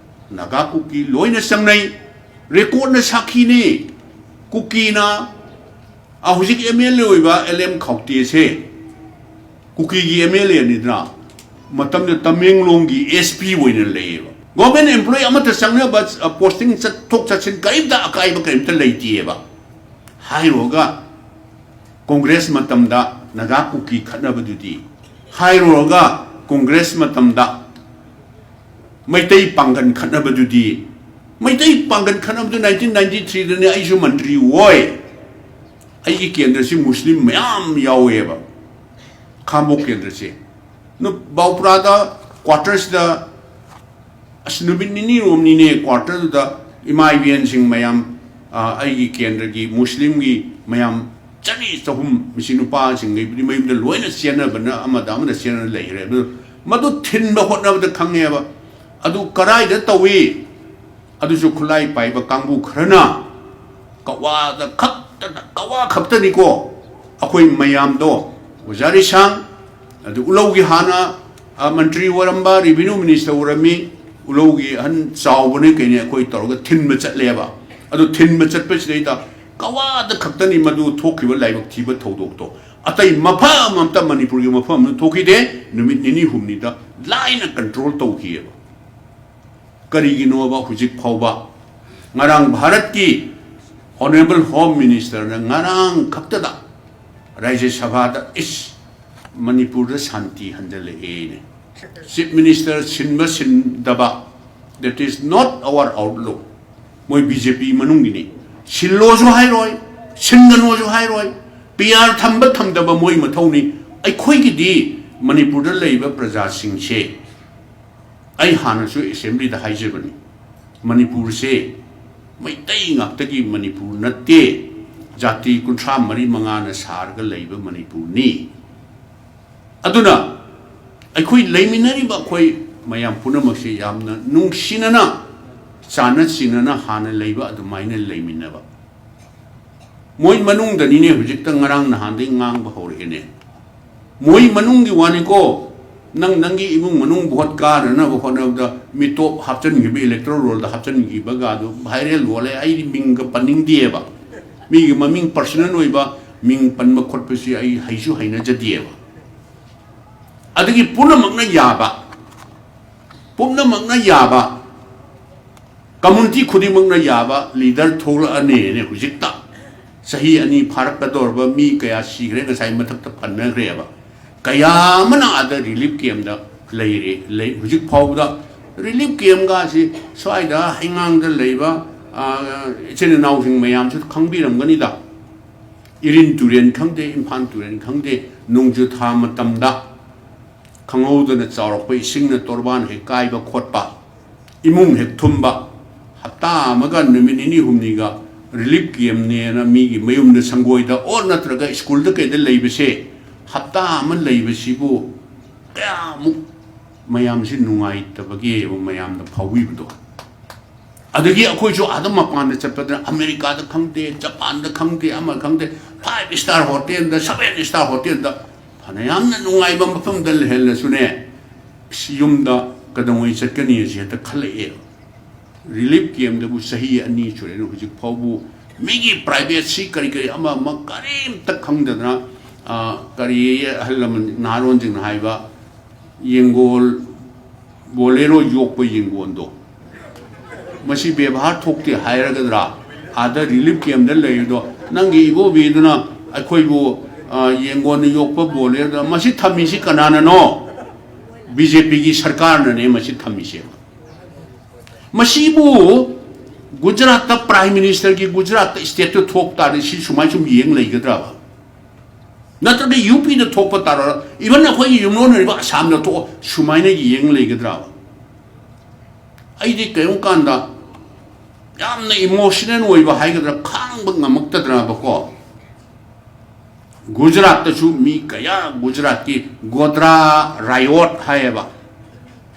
ꯅꯥꯒꯥ ꯀꯨꯀꯤ ꯂꯣꯏꯅ ꯆꯪꯅꯩ꯫ ꯔꯦꯀꯣꯔꯠꯅ ꯁꯥꯈꯤꯅꯤ꯫ ꯀꯨꯀꯤꯅ ꯑ, ꯍꯧꯖꯤꯛ ꯑꯦꯝ ꯑꯦꯜ ꯑꯦ ꯑꯣꯏꯕ ꯑꯦꯜ ꯑꯦꯝ ꯈꯧꯇꯦꯁꯦ ꯀꯨꯀꯤꯒꯤ ꯑꯦꯝ ꯑꯦꯜ ꯑꯦꯅꯤꯗꯅ, ꯃꯇꯝꯗ ꯇꯃꯦꯡꯂꯣꯡꯒꯤ ꯑꯦꯁ ꯄꯤ ꯑꯣꯏꯅ ꯂꯩꯌꯦꯕ꯫ ꯒꯣꯔꯃꯦꯟ ꯑꯦꯝꯄ꯭ꯂꯣꯌꯤ ꯑꯃꯠꯇ ꯆꯪꯅꯕ, ꯑ, ꯄꯣꯁꯇꯤꯡ ꯆꯠꯊꯣꯛ ꯆꯠꯁꯤꯟ ꯀꯔꯤꯝꯇ ꯑꯀꯥꯏꯕ ꯀꯔꯤꯝꯇ ꯂꯩꯇꯦꯕ꯫ ꯍꯥꯏꯔꯨꯔꯒ ꯀꯣꯡꯒ꯭ꯔꯦꯁ ꯃꯇꯝꯗ ꯅꯥꯒꯥ ꯀꯨꯀꯤ ꯈꯠꯅꯕꯗꯨꯗꯤ, ꯍꯥꯏꯔꯨꯔꯒ ꯀꯣꯡꯒ꯭ꯔꯦꯁ ꯃꯇꯝꯗ ꯃꯩꯇꯩ ꯄꯥꯡꯒꯟ ꯈꯠꯅꯕꯗꯨꯗꯤ, ꯃꯩꯇꯩ ꯄꯥꯡꯒꯟ ꯈꯠꯅꯕꯗꯨ ꯅꯥꯏꯟꯇꯤꯟ ꯅꯥꯏꯟꯇꯤ ꯊ꯭ꯔꯤꯗꯅꯦ, ꯑꯩꯁꯨ ꯃꯟꯇ꯭ꯔꯤ ꯑꯣꯏ, ꯑꯩꯒꯤ ꯀꯦꯟꯗ꯭ꯔꯁꯤ ꯃꯨꯁꯂꯤꯝ ꯃꯌꯥꯝ ꯌꯥꯎꯋꯦꯕ, ꯈꯥꯝꯕꯣꯛ ꯀꯦꯟꯗ꯭ꯔꯁꯦ꯫ ꯅꯨ-, ꯕꯥꯎꯄ꯭ꯔꯥꯗ ꯀ꯭ꯋꯥꯇꯔꯁꯤꯗ, ꯑꯁ, ꯅꯨꯃꯤꯠ ꯅꯤꯅꯤ ꯔꯣꯝꯅꯤꯅꯦ ꯀ꯭ꯋꯥꯇꯔꯗꯨꯗ ꯏꯃꯥ ꯏꯕꯦꯟꯁꯤꯡ ꯃꯌꯥꯝ, ꯑ, ꯑꯩꯒꯤ ꯀꯦꯟꯗ꯭ꯔꯒꯤ ꯃꯨꯁꯂꯤꯝꯒꯤ ꯃꯌꯥꯝ ꯆꯅꯤ ꯆꯍꯨꯝ, ꯃꯁꯤ ꯅꯨꯄꯥꯁꯤꯡꯈꯩꯕꯨꯗꯤ ꯃꯌꯨꯝꯗ ꯂꯣꯏꯅ ꯆꯦꯟꯅꯕꯅ ꯑꯃꯗ ꯑꯃꯗ ꯆꯦꯟꯅ ꯂꯩꯈ꯭ꯔꯦ꯫ ꯑꯗꯨ ꯃꯗꯨ ꯊꯤꯟꯕ ꯍꯣꯠꯅꯕꯗ ꯈꯪꯉꯦꯕ꯫ ꯑꯗꯨ ꯀꯔꯥꯏꯗ ꯇꯧꯏ? ꯑꯗꯨꯁꯨ ꯈꯨꯠꯂꯥꯏ ꯄꯥꯏꯕ ꯀꯥꯡꯕꯨ ꯈꯔꯅ ꯀꯋꯥꯗ ꯈꯛꯇꯗ, ꯀꯋꯥ ꯈꯛꯇꯅꯤꯀꯣ꯫ ꯑꯩꯈꯣꯏ ꯃꯌꯥꯝꯗꯣ, ꯑꯣꯖꯥ ꯔꯤꯁꯥꯡ, ꯑꯗꯨ ꯎꯂꯧꯒꯤ ꯍꯥꯟꯅ, ꯑ, ꯃꯟꯇ꯭ꯔꯤ ꯑꯣꯏꯔꯝꯕ, ꯔꯦꯚꯤꯅ꯭ꯌꯨ ꯃꯤꯅꯤꯁꯇꯔ ꯑꯣꯏꯔꯝꯃꯤ, ꯎꯂꯧꯒꯤ ꯑꯍꯟ ꯆꯥꯎꯕꯅꯤ ꯀꯩꯅꯤ, ꯑꯩꯈꯣꯏ ꯇꯧꯔꯒ ꯊꯤꯟꯕ ꯆꯠꯂꯦꯕ꯫ ꯑꯗꯨ ꯊꯤꯟꯕ ꯆꯠꯄꯁꯤꯗꯩꯗ ꯀꯋꯥꯗ ꯈꯛꯇꯅꯤ ꯃꯗꯨ ꯊꯣꯛꯈꯤꯕ ꯂꯥꯏꯕꯛ ꯊꯤꯕ ꯊꯧꯗꯣꯛꯇꯣ꯫ ꯑꯇꯩ ꯃꯐꯝ ꯑꯃꯇ ꯃꯅꯤꯄꯨꯔꯒꯤ ꯃꯐꯝ ꯑꯃꯗ ꯊꯣꯛꯈꯤꯗꯦ꯫ ꯅꯨꯃꯤꯠ ꯅꯤꯅꯤ ꯍꯨꯝꯅꯤꯗ ꯂꯥꯏꯅ ꯀꯟꯇ꯭ꯔꯣꯜ ꯇꯧꯈꯤꯑꯕ꯫ ꯀꯔꯤꯒꯤꯅꯣꯕ ꯍꯧꯖꯤꯛ ꯐꯥꯎꯕ? ꯉꯔꯥꯡ ꯚꯥꯔꯠꯀꯤ ꯑꯣꯅꯔꯦꯕꯜ ꯍꯣꯝ ꯃꯤꯅꯤꯁꯇꯔꯅ ꯉꯔꯥꯡ ꯈꯛꯇꯗ ꯔꯥꯖ꯭ꯌ ꯁꯚꯥꯗ, "ꯏꯁ, ꯃꯅꯤꯄꯨꯔꯗ ꯁꯥꯟꯇꯤ ꯍꯟꯖꯜꯂꯛꯑꯦꯅꯦ"꯫ ꯆꯤꯐ ꯃꯤꯅꯤꯁꯇꯔ ꯁꯤꯟꯕ ꯁꯤꯟꯗꯕ, that is not our outlook꯫ ꯃꯣꯏ ꯕꯤ ꯖꯦ ꯄꯤ ꯃꯅꯨꯡꯒꯤꯅꯤ꯫ ꯁꯤꯜꯂꯣꯁꯨ ꯍꯥꯏꯔꯣꯏ, ꯁꯤꯟꯒꯅꯣꯁꯨ ꯍꯥꯏꯔꯣꯏ꯫ ꯄꯤ ꯑꯥꯔ ꯊꯝꯕ ꯊꯝꯗꯕ ꯃꯣꯏ ꯃꯊꯧꯅꯤ꯫ ꯑꯩꯈꯣꯏꯒꯤꯗꯤ ꯃꯅꯤꯄꯨꯔꯗ ꯂꯩꯔꯤꯕ ꯄ꯭ꯔꯖꯥꯁꯤꯡꯁꯦ, ꯑꯩ ꯍꯥꯟꯅꯁꯨ ꯑꯦꯁꯦꯝꯕ꯭ꯂꯤꯗ ꯍꯥꯏꯖꯕꯅꯤ, ꯃꯅꯤꯄꯨꯔꯁꯦ ꯃꯩꯇꯩ ꯉꯥꯛꯇꯒꯤ ꯃꯅꯤꯄꯨꯔ ꯅꯠꯇꯦ, ꯖꯥꯇꯤ ꯀꯨꯟꯊ꯭ꯔꯥ ꯃꯔꯤ ꯃꯉꯥꯅ ꯁꯥꯔꯒ ꯂꯩꯕ ꯃꯅꯤꯄꯨꯔꯅꯤ꯫ ꯑꯗꯨꯅ ꯑꯩꯈꯣꯏ ꯂꯩꯃꯤꯟꯅꯔꯤꯕ ꯑꯩꯈꯣꯏ ꯃꯌꯥꯝ ꯄꯨꯝꯅꯃꯛꯁꯤ ꯌꯥꯝꯅ ꯅꯨꯡꯁꯤꯅꯅ, ꯆꯥꯟꯅ ꯆꯤꯟꯅꯅ ꯍꯥꯟꯅ ꯂꯩꯕ ꯑꯗꯨꯃꯥꯏꯅ ꯂꯩꯃꯤꯟꯅꯕ꯫ ꯃꯣꯏ ꯃꯅꯨꯡꯗꯅꯤꯅꯦ ꯍꯧꯖꯤꯛꯇ ꯉꯔꯥꯡ ꯅꯍꯥꯟꯗꯩ ꯉꯥꯡꯕ ꯍꯧꯔꯛꯏꯅꯦ꯫ ꯃꯣꯏ ꯃꯅꯨꯡꯒꯤ ꯋꯥꯅꯤꯀꯣ꯫ ꯅꯪ ꯅꯪꯒꯤ ꯏꯃꯨꯡ ꯃꯅꯨꯡ ꯚꯣꯠ ꯀꯥꯅꯅꯕ ꯍꯣꯠꯅꯕꯗ ꯃꯤꯇꯣꯞ ꯍꯥꯞꯆꯤꯟꯈꯤꯕ, ꯏꯂꯦꯛꯇꯣꯔꯦꯜ ꯔꯣꯜꯗ ꯍꯥꯞꯆꯤꯟꯈꯤꯕꯒ ꯑꯗꯨ ꯚꯥꯏꯔꯦꯜ ꯑꯣꯜꯂꯦ꯫ ꯑꯩꯗꯤ ꯃꯤꯡꯒ ꯄꯟꯅꯤꯡꯗꯦꯕ꯫ ꯃꯤꯒꯤ ꯃꯃꯤꯡ personal ꯑꯣꯏꯕ ꯃꯤꯡ ꯄꯟꯕ ꯈꯣꯠꯄꯁꯤ ꯑꯩ ꯍꯩꯁꯨ ꯍꯩꯅꯖꯗꯦꯕ꯫ ꯑꯗꯒꯤ ꯄꯨꯝꯅꯃꯛꯅ ꯌꯥꯕ, ꯄꯨꯝꯅꯃꯛꯅ ꯌꯥꯕ, community ꯈꯨꯗꯤꯡꯃꯛꯅ ꯌꯥꯕ leader ꯊꯣꯛꯂꯛꯑꯅꯦꯅꯦ ꯍꯧꯖꯤꯛꯇ꯫ ꯆꯍꯤ ꯑꯅꯤ ꯐꯥꯔꯛꯀꯗꯧꯔꯕ ꯃꯤ ꯀꯌꯥ ꯁꯤꯈ꯭ꯔꯦ, ꯉꯁꯥꯏ ꯃꯊꯛꯇ ꯄꯟꯅꯈ꯭ꯔꯦꯕ꯫ ꯀꯌꯥ ꯑꯃꯅ ꯑꯥꯗ relief campꯇ ꯂꯩꯔꯦ, ꯂꯩ, ꯍꯧꯖꯤꯛ ꯐꯥꯎꯕꯗ relief campꯒꯁꯤ ꯁ꯭ꯋꯥꯏꯗ ꯍꯩꯉꯥꯡꯗ ꯂꯩꯕ, ꯑ, ꯏꯆꯤꯟ ꯏꯅꯥꯎꯁꯤꯡ ꯃꯌꯥꯝꯁꯨ ꯈꯪꯕꯤꯔꯝꯒꯅꯤꯗ꯫ ꯏꯔꯤꯟ ꯇꯨꯔꯦꯟ ꯈꯪꯗꯦ, ꯏꯝꯐꯥꯜ ꯇꯨꯔꯦꯟ ꯈꯪꯗꯦ, ꯅꯣꯡꯖꯨ ꯊꯥ ꯃꯇꯝꯗ ꯈꯪꯍꯧꯗꯅ ꯆꯥꯎꯔꯛꯄ ꯏꯁꯤꯡꯅ ꯇꯣꯔꯕꯥꯟ ꯍꯦꯛ ꯀꯥꯏꯕ ꯈꯣꯠꯄ, ꯏꯃꯨꯡ ꯍꯦꯛ ꯊꯨꯝꯕ, ꯍꯞꯇꯥ ꯑꯃꯒ ꯅꯨꯃꯤꯠ ꯅꯤꯅꯤ ꯍꯨꯝꯅꯤꯒ relief campꯅꯦꯅ ꯃꯤꯒꯤ ꯃꯌꯨꯝꯗ ꯁꯪꯒꯣꯏꯗ ꯑꯣꯔ ꯅꯠꯇ꯭ꯔꯒ ꯁ꯭ꯀꯨꯜꯗ ꯀꯩꯗ ꯂꯩꯕꯁꯦ, ꯍꯞꯇꯥ ꯑꯃ ꯂꯩꯕꯁꯤꯕꯨ ꯀꯌꯥꯃꯨꯛ ꯃꯌꯥꯝꯁꯤ ꯅꯨꯡꯉꯥꯏꯇꯕꯒꯦꯕ ꯃꯌꯥꯝꯅ ꯐꯥꯎꯕꯤꯕꯗꯣ꯫ ꯑꯗꯒꯤ ꯑꯩꯈꯣꯏꯁꯨ ꯑꯥꯗ ꯃꯄꯥꯟꯗ ꯆꯠꯄꯗ ꯑꯃꯦꯔꯤꯀꯥꯗ ꯈꯪꯗꯦ, ꯖꯄꯥꯟꯗ ꯈꯪꯗꯦ, ꯑꯃ ꯈꯪꯗꯦ, five star hotelꯗ, seven star hotelꯗ, ꯐꯅꯌꯥꯝꯅ ꯅꯨꯡꯉꯥꯏꯕ ꯃꯐꯝꯗ ꯂꯩꯍꯜꯂꯁꯨꯅꯦ, ꯑꯁ, ꯌꯨꯝꯗ ꯀꯩꯗꯧꯉꯩ ꯆꯠꯀꯅꯤ ꯑꯁꯤ ꯍꯦꯛꯇ ꯈꯜꯂꯛꯑꯦ꯫ Relief campꯇꯕꯨ ꯆꯍꯤ ꯑꯅꯤ ꯁꯨꯔꯦ, ꯍꯧꯖꯤꯛ ꯐꯥꯎꯕꯨ ꯃꯤꯒꯤ privacy ꯀꯔꯤ ꯀꯔꯤ ꯑꯃ ꯑꯃ ꯀꯔꯤꯝꯇ ꯈꯪꯗꯗꯅ, ꯑ, ꯀꯔꯤ ꯑꯍꯜ ꯂꯃꯟ ꯅꯍꯥꯔꯣꯟꯁꯤꯡꯅ ꯍꯥꯏꯕ, ꯌꯦꯡꯒꯣꯜ, Bolero ꯌꯣꯛꯄ ꯌꯦꯡꯒꯣꯟꯗꯣ, ꯃꯁꯤ ꯕꯦꯕꯥꯔ ꯊꯣꯛꯇꯦ ꯍꯥꯏꯔꯒꯗ꯭ꯔꯥ? ꯑꯥꯗ relief campꯗ ꯂꯩꯔꯤꯗꯣ, ꯅꯪꯒꯤ ꯏꯕꯣꯕꯤꯗꯨꯅ ꯑꯩꯈꯣꯏꯕꯨ, ꯑ, ꯌꯦꯡꯒꯣꯟꯅ ꯌꯣꯛꯄ Boleroꯗ ꯃꯁꯤ ꯊꯝꯃꯤꯁꯤ ꯀꯅꯥꯅꯅꯣ? BJPꯒꯤ ꯁꯔꯀꯥꯔꯅꯅꯦ ꯃꯁꯤ ꯊꯝꯃꯤꯁꯦ꯫ ꯃꯁꯤꯕꯨ ꯒꯨꯖꯔꯥꯠꯇ Prime Ministerꯒꯤ ꯒꯨꯖꯔꯥꯠꯇ stateꯇ ꯊꯣꯛ ꯇꯥꯔꯗꯤ ꯁꯤ ꯁꯨꯃꯥꯏ ꯁꯨꯝ ꯌꯦꯡ ꯂꯩꯒꯗ꯭ꯔꯕ? ꯅꯠꯇ꯭ꯔꯒ UPꯗ ꯊꯣꯛꯄ ꯇꯥꯔ, even ꯑꯩꯈꯣꯏꯒꯤ ꯌꯨꯝꯂꯣꯟꯅꯔꯤꯕ ꯑꯁꯥꯝꯗ ꯊꯣꯛꯑ ꯁꯨꯃꯥꯏꯅ ꯌꯦꯡ ꯂꯩꯒꯗ꯭ꯔꯕ? ꯑꯩꯗꯤ ꯀꯔꯤꯒꯨꯝꯕ ꯀꯥꯟꯗ ꯌꯥꯝꯅ emotional ꯑꯣꯏꯕ ꯍꯥꯏꯒꯗ꯭ꯔꯥ, ꯈꯥꯡꯕ ꯉꯝꯃꯛꯇꯗ꯭ꯔꯕꯀꯣ꯫ ꯒꯨꯖꯔꯥꯠꯇꯁꯨ ꯃꯤ ꯀꯌꯥ, ꯒꯨꯖꯔꯥꯠꯀꯤ ꯒꯣꯗ꯭ꯔꯥ riot ꯍꯥꯏꯌꯦꯕ,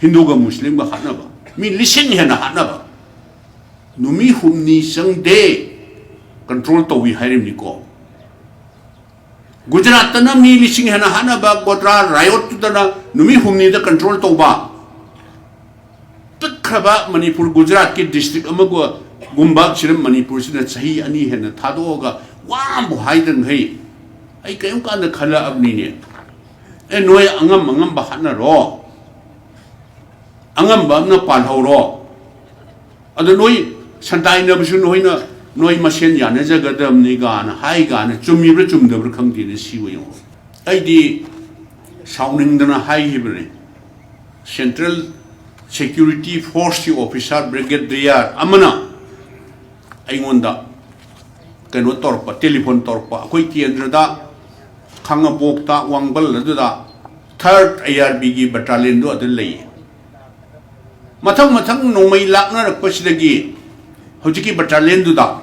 ꯍꯤꯟꯗꯨꯒ ꯃꯨꯁꯂꯤꯝꯒ ꯍꯥꯠꯅꯕ, ꯃꯤ ꯂꯤꯁꯤꯡ ꯍꯦꯟꯅ ꯍꯥꯠꯅꯕ, ꯅꯨꯃꯤꯠ ꯍꯨꯝꯅꯤ ꯆꯪꯗꯦ control ꯇꯧꯏ ꯍꯥꯏꯔꯤꯕꯅꯤꯀꯣ꯫ ꯒꯨꯖꯔꯥꯠꯇꯅ ꯃꯤ ꯂꯤꯁꯤꯡ ꯍꯦꯟꯅ ꯍꯥꯠꯅꯕ ꯒꯣꯗ꯭ꯔꯥ riotꯇꯨꯗꯅ ꯅꯨꯃꯤꯠ ꯍꯨꯝꯅꯤꯗ control ꯇꯧꯕ꯫ ꯄꯤꯛꯈ꯭ꯔꯕ ꯃꯅꯤꯄꯨꯔ, ꯒꯨꯖꯔꯥꯠꯀꯤ district ꯑꯃꯕꯨ ꯒꯨꯝꯕ ꯁꯤꯗ ꯃꯅꯤꯄꯨꯔꯁꯤꯗ ꯆꯍꯤ ꯑꯅꯤ ꯍꯦꯟꯅ ꯊꯥꯗꯣꯛꯑꯒ ꯋꯥ ꯑꯃꯕꯨ ꯍꯥꯏꯗ꯭ꯔꯤꯉꯩ ꯑꯩ ꯀꯔꯤꯝ ꯀꯥꯟꯗ ꯈꯜꯂꯛꯑꯕꯅꯤꯅꯦ꯫ ꯑꯦ, ꯅꯣꯏ ꯑꯉꯝ ꯑꯉꯝꯕ ꯍꯥꯠꯅꯔꯣ, ꯑꯉꯝꯕ ꯑꯃꯅ ꯄꯥꯜꯍꯧꯔꯣ, ꯑꯗꯣ ꯅꯣꯏ ꯁꯟꯗꯥꯏꯅꯕꯁꯨ ꯅꯣꯏꯅ, ꯅꯣꯏ ꯃꯁꯦꯟ ꯌꯥꯅꯖꯒꯗꯕꯅꯤ ꯀꯥꯏꯅ ꯍꯥꯏ ꯀꯥꯏꯅ ꯆꯨꯝꯃꯤꯕ꯭ꯔꯥ ꯆꯨꯝꯗꯕ꯭ꯔꯥ ꯈꯪꯗꯦꯅꯦ꯫ ꯁꯤꯕꯨ ꯌꯦꯡꯉꯣ꯫ ꯑꯩꯗꯤ ꯁꯥꯎꯅꯤꯡꯗꯅ ꯍꯥꯏꯈꯤꯕꯅꯦ꯫ Central Security Force ꯀꯤ officer brigadier ꯑꯃꯅ ꯑꯩꯉꯣꯟꯗ ꯀꯩꯅꯣ ꯇꯧꯔꯛꯄ, ꯇꯦꯂꯤꯐꯣꯟ ꯇꯧꯔꯛꯄ꯫ ꯑꯩꯈꯣꯏ ꯀꯦꯟꯗ꯭ꯔꯗ ꯈꯥꯉꯕꯣꯛꯇ, ꯋꯥꯡꯕꯜ ꯑꯗꯨꯗ third IRB ꯒꯤ battalion ꯗꯨ ꯑꯗꯨ ꯂꯩꯌꯦ꯫ ꯃꯊꯪ ꯃꯊꯪ ꯅꯣꯡꯃꯩ ꯂꯥꯛꯅꯔꯛꯄꯁꯤꯗꯒꯤ ꯍꯧꯖꯤꯛꯀꯤ battalion ꯗꯨꯗ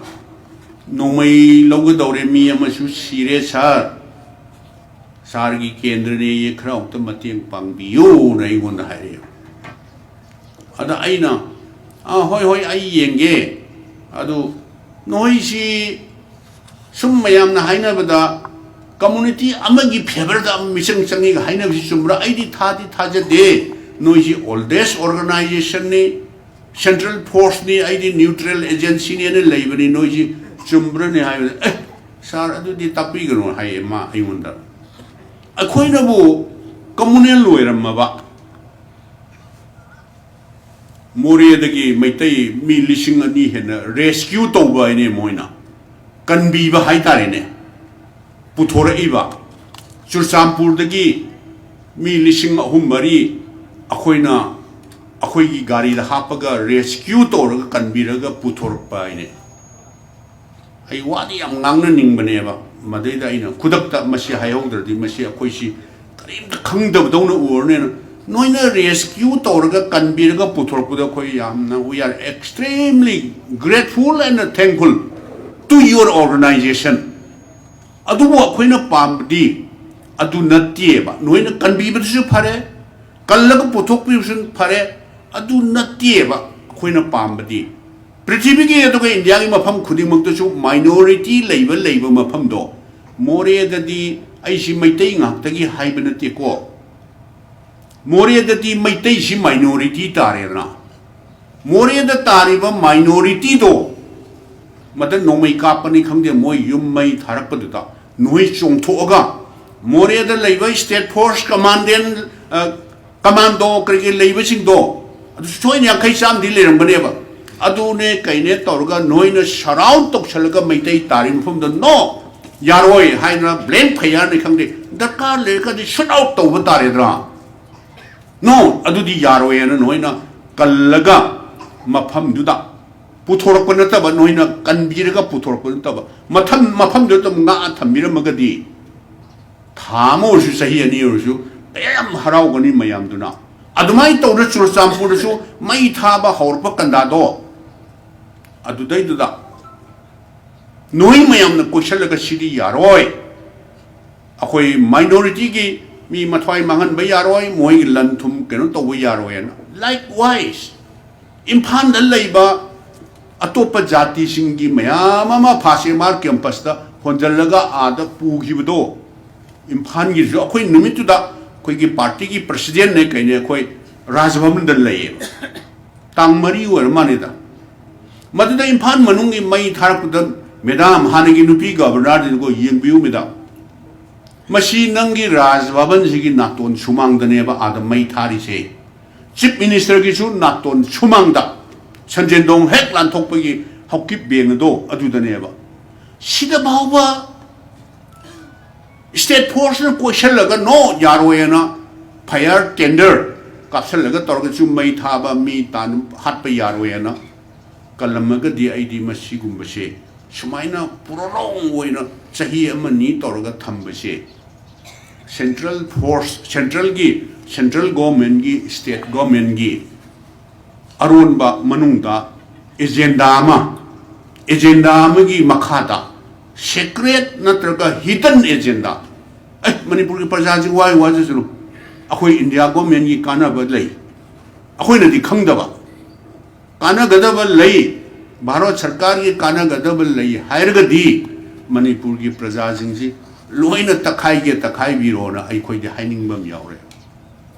ꯅꯣꯡꯃꯩ ꯂꯧꯒꯗꯧꯔꯦ, ꯃꯤ ꯑꯃꯁꯨ ꯁꯤꯔꯦ ꯁꯥꯔ, ꯁꯥꯔꯒꯤ ꯀꯦꯟꯗ꯭ꯔꯅꯦꯌꯦ, ꯈꯔ ꯑꯃꯨꯛꯇ ꯃꯇꯦꯡ ꯄꯥꯡꯕꯤꯌꯨꯅ ꯑꯩꯉꯣꯟꯗ ꯍꯥꯏꯔꯛꯑꯦ꯫ ꯑꯗ ꯑꯩꯅ, "ꯑꯥ, ꯍꯣꯏ, ꯍꯣꯏ, ꯑꯩ ꯌꯦꯡꯒꯦ꯫ ꯑꯗꯨ ꯅꯣꯏꯁꯤ ꯁꯨꯝ ꯃꯌꯥꯝꯅ ꯍꯥꯏꯅꯕꯗ community ꯑꯃꯒꯤ favour ꯗ ꯃꯤꯆꯪ ꯆꯪꯉꯤꯒ ꯍꯥꯏꯅꯕꯁꯤ ꯆꯨꯝꯕ꯭ꯔꯥ? ꯑꯩꯗꯤ ꯊꯥꯗꯤ ꯊꯥꯖꯗꯦ꯫ ꯅꯣꯏꯁꯤ oldest organization ꯅꯤ, central force ꯅꯤ, ꯑꯩꯗꯤ neutral agency ꯅꯦꯅ ꯂꯩꯕꯅꯤ, ꯅꯣꯏꯁꯤ ꯆꯨꯝꯕ꯭ꯔꯅꯦ?" ꯍꯥꯏꯕꯗ, "ꯑꯦ, ꯁꯥꯔ, ꯑꯗꯨꯗꯤ ꯇꯥꯛꯄꯤꯒꯅꯨ" ꯍꯥꯏꯌꯦ ꯃꯥ ꯑꯩꯉꯣꯟꯗ꯫ ꯑꯩꯈꯣꯏꯅꯕꯨ communal ꯑꯣꯏꯔꯝꯃꯕ, ꯃꯣꯔꯦꯗꯒꯤ ꯃꯩꯇꯩ ꯃꯤ ꯂꯤꯁꯤꯡ ꯑꯅꯤ ꯍꯦꯟꯅ rescue ꯇꯧꯕ ꯍꯥꯏꯅꯦ, ꯃꯣꯏꯅ ꯀꯟꯕꯤꯕ ꯍꯥꯏꯇꯥꯔꯦꯅꯦ, ꯄꯨꯊꯣꯔꯛꯏꯕ꯫ ꯆꯨꯔꯆꯥꯟꯄꯨꯔꯗꯒꯤ ꯃꯤ ꯂꯤꯁꯤꯡ ꯑꯍꯨꯝ ꯃꯔꯤ ꯑꯩꯈꯣꯏꯅ, ꯑꯩꯈꯣꯏꯒꯤ ꯒꯥꯔꯤꯗ ꯍꯥꯞꯄꯒ rescue ꯇꯧꯔꯒ ꯀꯟꯕꯤꯔꯒ ꯄꯨꯊꯣꯔꯛꯄ ꯍꯥꯏꯅꯦ꯫ ꯑꯩ ꯋꯥꯗꯤ ꯌꯥꯝ ꯉꯥꯡꯅꯅꯤꯡꯕꯅꯦꯕ, ꯃꯗꯩꯗ ꯑꯩꯅ ꯈꯨꯗꯛꯇ ꯃꯁꯤ ꯍꯥꯏꯍꯧꯗ꯭ꯔꯗꯤ ꯃꯁꯤ ꯑꯩꯈꯣꯏꯁꯤ ꯀꯔꯤꯝꯇ ꯈꯪꯗꯕꯗꯧꯅ ꯎꯔꯅꯦꯅ꯫ ꯅꯣꯏꯅ rescue ꯇꯧꯔꯒ ꯀꯟꯕꯤꯔꯒ ꯄꯨꯊꯣꯔꯛꯄꯗ ꯑꯩꯈꯣꯏ ꯌꯥꯝꯅ, we are extremely grateful and thankful to your organization꯫ ꯑꯗꯨꯕꯨ ꯑꯩꯈꯣꯏꯅ ꯄꯥꯝꯕꯗꯤ ꯑꯗꯨ ꯅꯠꯇꯦꯕ꯫ ꯅꯣꯏꯅ ꯀꯟꯕꯤꯕꯗꯨꯁꯨ ꯐꯔꯦ, ꯀꯜꯂꯒ ꯄꯨꯊꯣꯛꯄꯤꯕꯁꯨ ꯐꯔꯦ, ꯑꯗꯨ ꯅꯠꯇꯦꯕ ꯑꯩꯈꯣꯏꯅ ꯄꯥꯝꯕꯗꯤ꯫ ꯄ꯭ꯔꯤꯊꯤꯕꯤꯒꯤ ꯑꯗꯨꯒ ꯏꯟꯗꯤꯌꯥꯒꯤ ꯃꯐꯝ ꯈꯨꯗꯤꯡꯃꯛꯇꯁꯨ minority ꯂꯩꯕ, ꯂꯩꯕ ꯃꯐꯝꯗꯣ, ꯃꯣꯔꯦꯗꯗꯤ ꯑꯩꯁꯤ ꯃꯩꯇꯩ ꯉꯥꯛꯇꯒꯤ ꯍꯥꯏꯕ ꯅꯠꯇꯦꯀꯣ, ꯃꯣꯔꯦꯗꯗꯤ ꯃꯩꯇꯩꯁꯤ minority ꯇꯥꯔꯦꯗꯅ꯫ ꯃꯣꯔꯦꯗ ꯇꯥꯔꯤꯕ ꯃꯥꯏꯅꯣꯔꯤꯇꯤꯗꯣ, ꯃꯗ ꯅꯣꯡꯃꯩ ꯀꯥꯞꯄꯅꯤ ꯈꯪꯗꯦ, ꯃꯣꯏ ꯌꯨꯝ ꯃꯩ ꯊꯥꯔꯛꯄꯗꯨꯗ ꯅꯣꯏ ꯆꯣꯡꯊꯣꯛꯑꯒ, ꯃꯣꯔꯦꯗ ꯂꯩꯕ ꯁ꯭ꯇꯦꯠ ꯐꯣꯔꯁ ꯀꯃꯥꯟꯗꯦꯟ, ꯑ, ꯀꯃꯥꯟꯗꯣ ꯀꯔꯤ ꯀꯔꯤ ꯂꯩꯕꯁꯤꯡꯗꯣ, ꯑꯗꯨ ꯁꯣꯏꯅ ꯌꯥꯡꯈꯩ ꯆꯥꯝꯃꯗꯤ ꯂꯩꯔꯝꯒꯅꯦꯕ꯫ ꯑꯗꯨꯅꯦ ꯀꯩꯅꯦ ꯇꯧꯔꯒ ꯅꯣꯏꯅ ꯁꯔꯥꯎꯟ ꯇꯧꯁꯜꯂꯒ ꯃꯩꯇꯩ ꯇꯥꯔꯤ ꯃꯐꯝꯗ "ꯅꯣ, ꯌꯥꯔꯣꯏ" ꯍꯥꯏꯅ ꯕ꯭ꯂꯦꯡ ꯐꯌꯥꯔꯅꯤ ꯈꯪꯗꯦ, ꯗꯔꯀꯥꯔ ꯂꯩꯔꯒꯗꯤ ꯁꯨꯠ ꯑꯥꯎꯠ ꯇꯧꯕ ꯇꯥꯔꯦꯗ꯭ꯔꯥ? "ꯅꯣ, ꯑꯗꯨꯗꯤ ꯌꯥꯔꯣꯏ" ꯍꯥꯏꯅ ꯅꯣꯏꯅ ꯀꯜꯂꯒ ꯃꯐꯝꯗꯨꯗ ꯄꯨꯊꯣꯔꯛꯄ ꯅꯠꯇꯕ, ꯅꯣꯏꯅ ꯀꯟꯕꯤꯔꯒ ꯄꯨꯊꯣꯔꯛꯄ ꯅꯠꯇꯕ, ꯃꯊꯝ-, ꯃꯐꯝꯗꯨꯗ ꯑꯗꯨꯝ ꯉꯥꯛꯑ ꯊꯝꯕꯤꯔꯝꯃꯒꯗꯤ, ꯊꯥ ꯑꯃ ꯑꯣꯏꯔꯁꯨ, ꯆꯍꯤ ꯑꯅꯤ ꯑꯣꯏꯔꯁꯨ, ꯀꯌꯥ ꯌꯥꯝ ꯍꯔꯥꯎꯒꯅꯤ ꯃꯌꯥꯝꯗꯨꯅ꯫ ꯑꯗꯨꯃꯥꯏꯅ ꯇꯧꯗꯅ ꯆꯨꯔꯆꯥꯟꯄꯨꯔꯗꯁꯨ ꯃꯩ ꯊꯥꯕ ꯍꯧꯔꯛꯄ ꯀꯟꯗꯥꯗꯣ, ꯑꯗꯨꯗꯩꯗꯨꯗ ꯅꯣꯏ ꯃꯌꯥꯝꯅ ꯀꯣꯏꯁꯜꯂꯒ "ꯁꯤꯗꯤ ꯌꯥꯔꯣꯏ, ꯑꯩꯈꯣꯏ ꯃꯥꯏꯅꯣꯔꯤꯇꯤꯒꯤ ꯃꯤ ꯃꯊ꯭ꯋꯥꯏ ꯃꯥꯡꯍꯟꯕ ꯌꯥꯔꯣꯏ, ꯃꯣꯏꯒꯤ ꯂꯟ ꯊꯨꯝ ꯀꯩꯅꯣ ꯇꯧꯕ ꯌꯥꯔꯣꯏ" ꯍꯥꯏꯅ꯫ Likewise, ꯏꯝꯐꯥꯜꯗ ꯂꯩꯕ ꯑꯇꯣꯞꯄ ꯖꯥꯇꯤꯁꯤꯡꯒꯤ ꯃꯌꯥꯝ ꯑꯃ ꯐꯥꯁ ꯑꯦꯝ ꯑꯥꯔ ꯀꯦꯝꯄꯁꯇ ꯍꯣꯟꯖꯜꯂꯒ ꯑꯥꯗ ꯄꯨꯈꯤꯕꯗꯣ, ꯏꯝꯐꯥꯜꯒꯤꯁꯨ ꯑꯩꯈꯣꯏ ꯅꯨꯃꯤꯠꯇꯨꯗ ꯑꯩꯈꯣꯏꯒꯤ ꯄꯥꯔꯇꯤꯒꯤ ꯄ꯭ꯔꯁꯤꯗꯦꯟꯅꯦ ꯀꯩꯅꯦ ꯑꯩꯈꯣꯏ ꯔꯥꯖꯚꯕꯟꯗ ꯂꯩꯌꯦꯕ꯫ ꯇꯥꯡ ꯃꯔꯤ ꯑꯣꯏꯔ ꯃꯥꯜꯂꯦꯗ꯫ ꯃꯗꯨꯗ ꯏꯝꯐꯥꯜ ꯃꯅꯨꯡꯒꯤ ꯃꯩ ꯊꯥꯔꯛꯄꯗ, ꯃꯦꯗꯥꯝ, ꯍꯥꯟꯅꯒꯤ ꯅꯨꯄꯤ ꯒꯕꯔꯅꯔꯗꯨꯅꯀꯣ, "ꯌꯦꯡꯕꯤꯌꯨ ꯃꯦꯗꯥꯝ, ꯃꯁꯤ ꯅꯪꯒꯤ ꯔꯥꯖ ꯚꯕꯟꯁꯤꯒꯤ ꯅꯥꯇꯣꯟ ꯁꯨꯃꯥꯡꯗꯅꯦꯕ ꯑꯥꯗ ꯃꯩ ꯊꯥꯔꯤꯁꯦ꯫ ꯆꯤꯐ ꯃꯤꯅꯤꯁꯇꯔꯒꯤꯁꯨ ꯅꯥꯇꯣꯟ ꯁꯨꯃꯥꯡꯗ, ꯁꯟꯖꯦꯟꯗꯣꯡ ꯍꯦꯛ ꯂꯥꯟꯊꯣꯛꯄꯒꯤ ꯍꯧꯀꯤꯞ ꯕꯦꯡ ꯑꯗꯣ ꯑꯗꯨꯗꯅꯦꯕ꯫ ꯁꯤꯗ ꯐꯥꯎꯕ ꯁ꯭ꯇꯦꯠ ꯐꯣꯔꯁꯅ ꯀꯣꯏꯁꯜꯂꯒ "ꯅꯣ, ꯌꯥꯔꯣꯏ" ꯍꯥꯏꯅ ꯐꯥꯌꯔ ꯇꯦꯟꯗꯔ ꯀꯥꯞꯁꯜꯂꯒ ꯇꯧꯔꯒꯁꯨ ꯃꯩ ꯊꯥꯕ, ꯃꯤ ꯇꯥꯟ ꯍꯥꯠꯄ ꯌꯥꯔꯣꯏ ꯍꯥꯏꯅ ꯀꯜꯂꯝꯃꯒꯗꯤ, ꯑꯩꯗꯤ ꯃꯁꯤꯒꯨꯝꯕꯁꯦ ꯁꯨꯃꯥꯏꯅ ꯄꯨꯔꯣꯔꯣꯡ ꯑꯣꯏꯅ ꯆꯍꯤ ꯑꯃꯅꯤ ꯇꯧꯔꯒ ꯊꯝꯕꯁꯦ, ꯁꯦꯟꯇ꯭ꯔꯦꯜ ꯐꯣꯔꯁ, ꯁꯦꯟꯇ꯭ꯔꯦꯜꯒꯤ, ꯁꯦꯟꯇ꯭ꯔꯦꯜ ꯒꯣꯔꯃꯦꯟꯒꯤ, ꯁ꯭ꯇꯦꯠ ꯒꯣꯔꯃꯦꯟꯒꯤ ꯑꯔꯣꯟꯕ ꯃꯅꯨꯡꯗ ꯑꯦꯖꯦꯟꯗꯥ ꯑꯃ, ꯑꯦꯖꯦꯟꯗꯥ ꯑꯃꯒꯤ ꯃꯈꯥꯗ ꯁꯦꯀ꯭ꯔꯦꯠ ꯅꯠꯇ꯭ꯔꯒ ꯍꯤꯗꯟ ꯑꯦꯖꯦꯟꯗꯥ, "ꯑꯦ, ꯃꯅꯤꯄꯨꯔꯒꯤ ꯄ꯭ꯔꯖꯥꯁꯤ ꯋꯥꯏ ꯋꯥꯖꯁꯅꯨ, ꯑꯩꯈꯣꯏ ꯏꯟꯗꯤꯌꯥ ꯒꯣꯔꯃꯦꯟꯒꯤ ꯀꯥꯟꯅꯕ ꯂꯩ, ꯑꯩꯈꯣꯏꯅꯗꯤ ꯈꯪꯗꯕ, ꯀꯥꯟꯅꯒꯗꯕ ꯂꯩ, ꯚꯥꯔꯠ ꯁꯔꯀꯥꯔꯒꯤ ꯀꯥꯟꯅꯒꯗꯕ ꯂꯩ ꯍꯥꯏꯔꯒꯗꯤ ꯃꯅꯤꯄꯨꯔꯒꯤ ꯄ꯭ꯔꯖꯥꯁꯤꯡꯁꯤ ꯂꯣꯏꯅ ꯇꯛꯈꯥꯏꯒꯦ ꯇꯛꯈꯥꯏꯕꯤꯔꯣꯅ ꯑꯩꯈꯣꯏꯗꯤ ꯍꯥꯏꯅꯤꯡꯕ ꯑꯃ ꯌꯥꯎꯔꯦ"꯫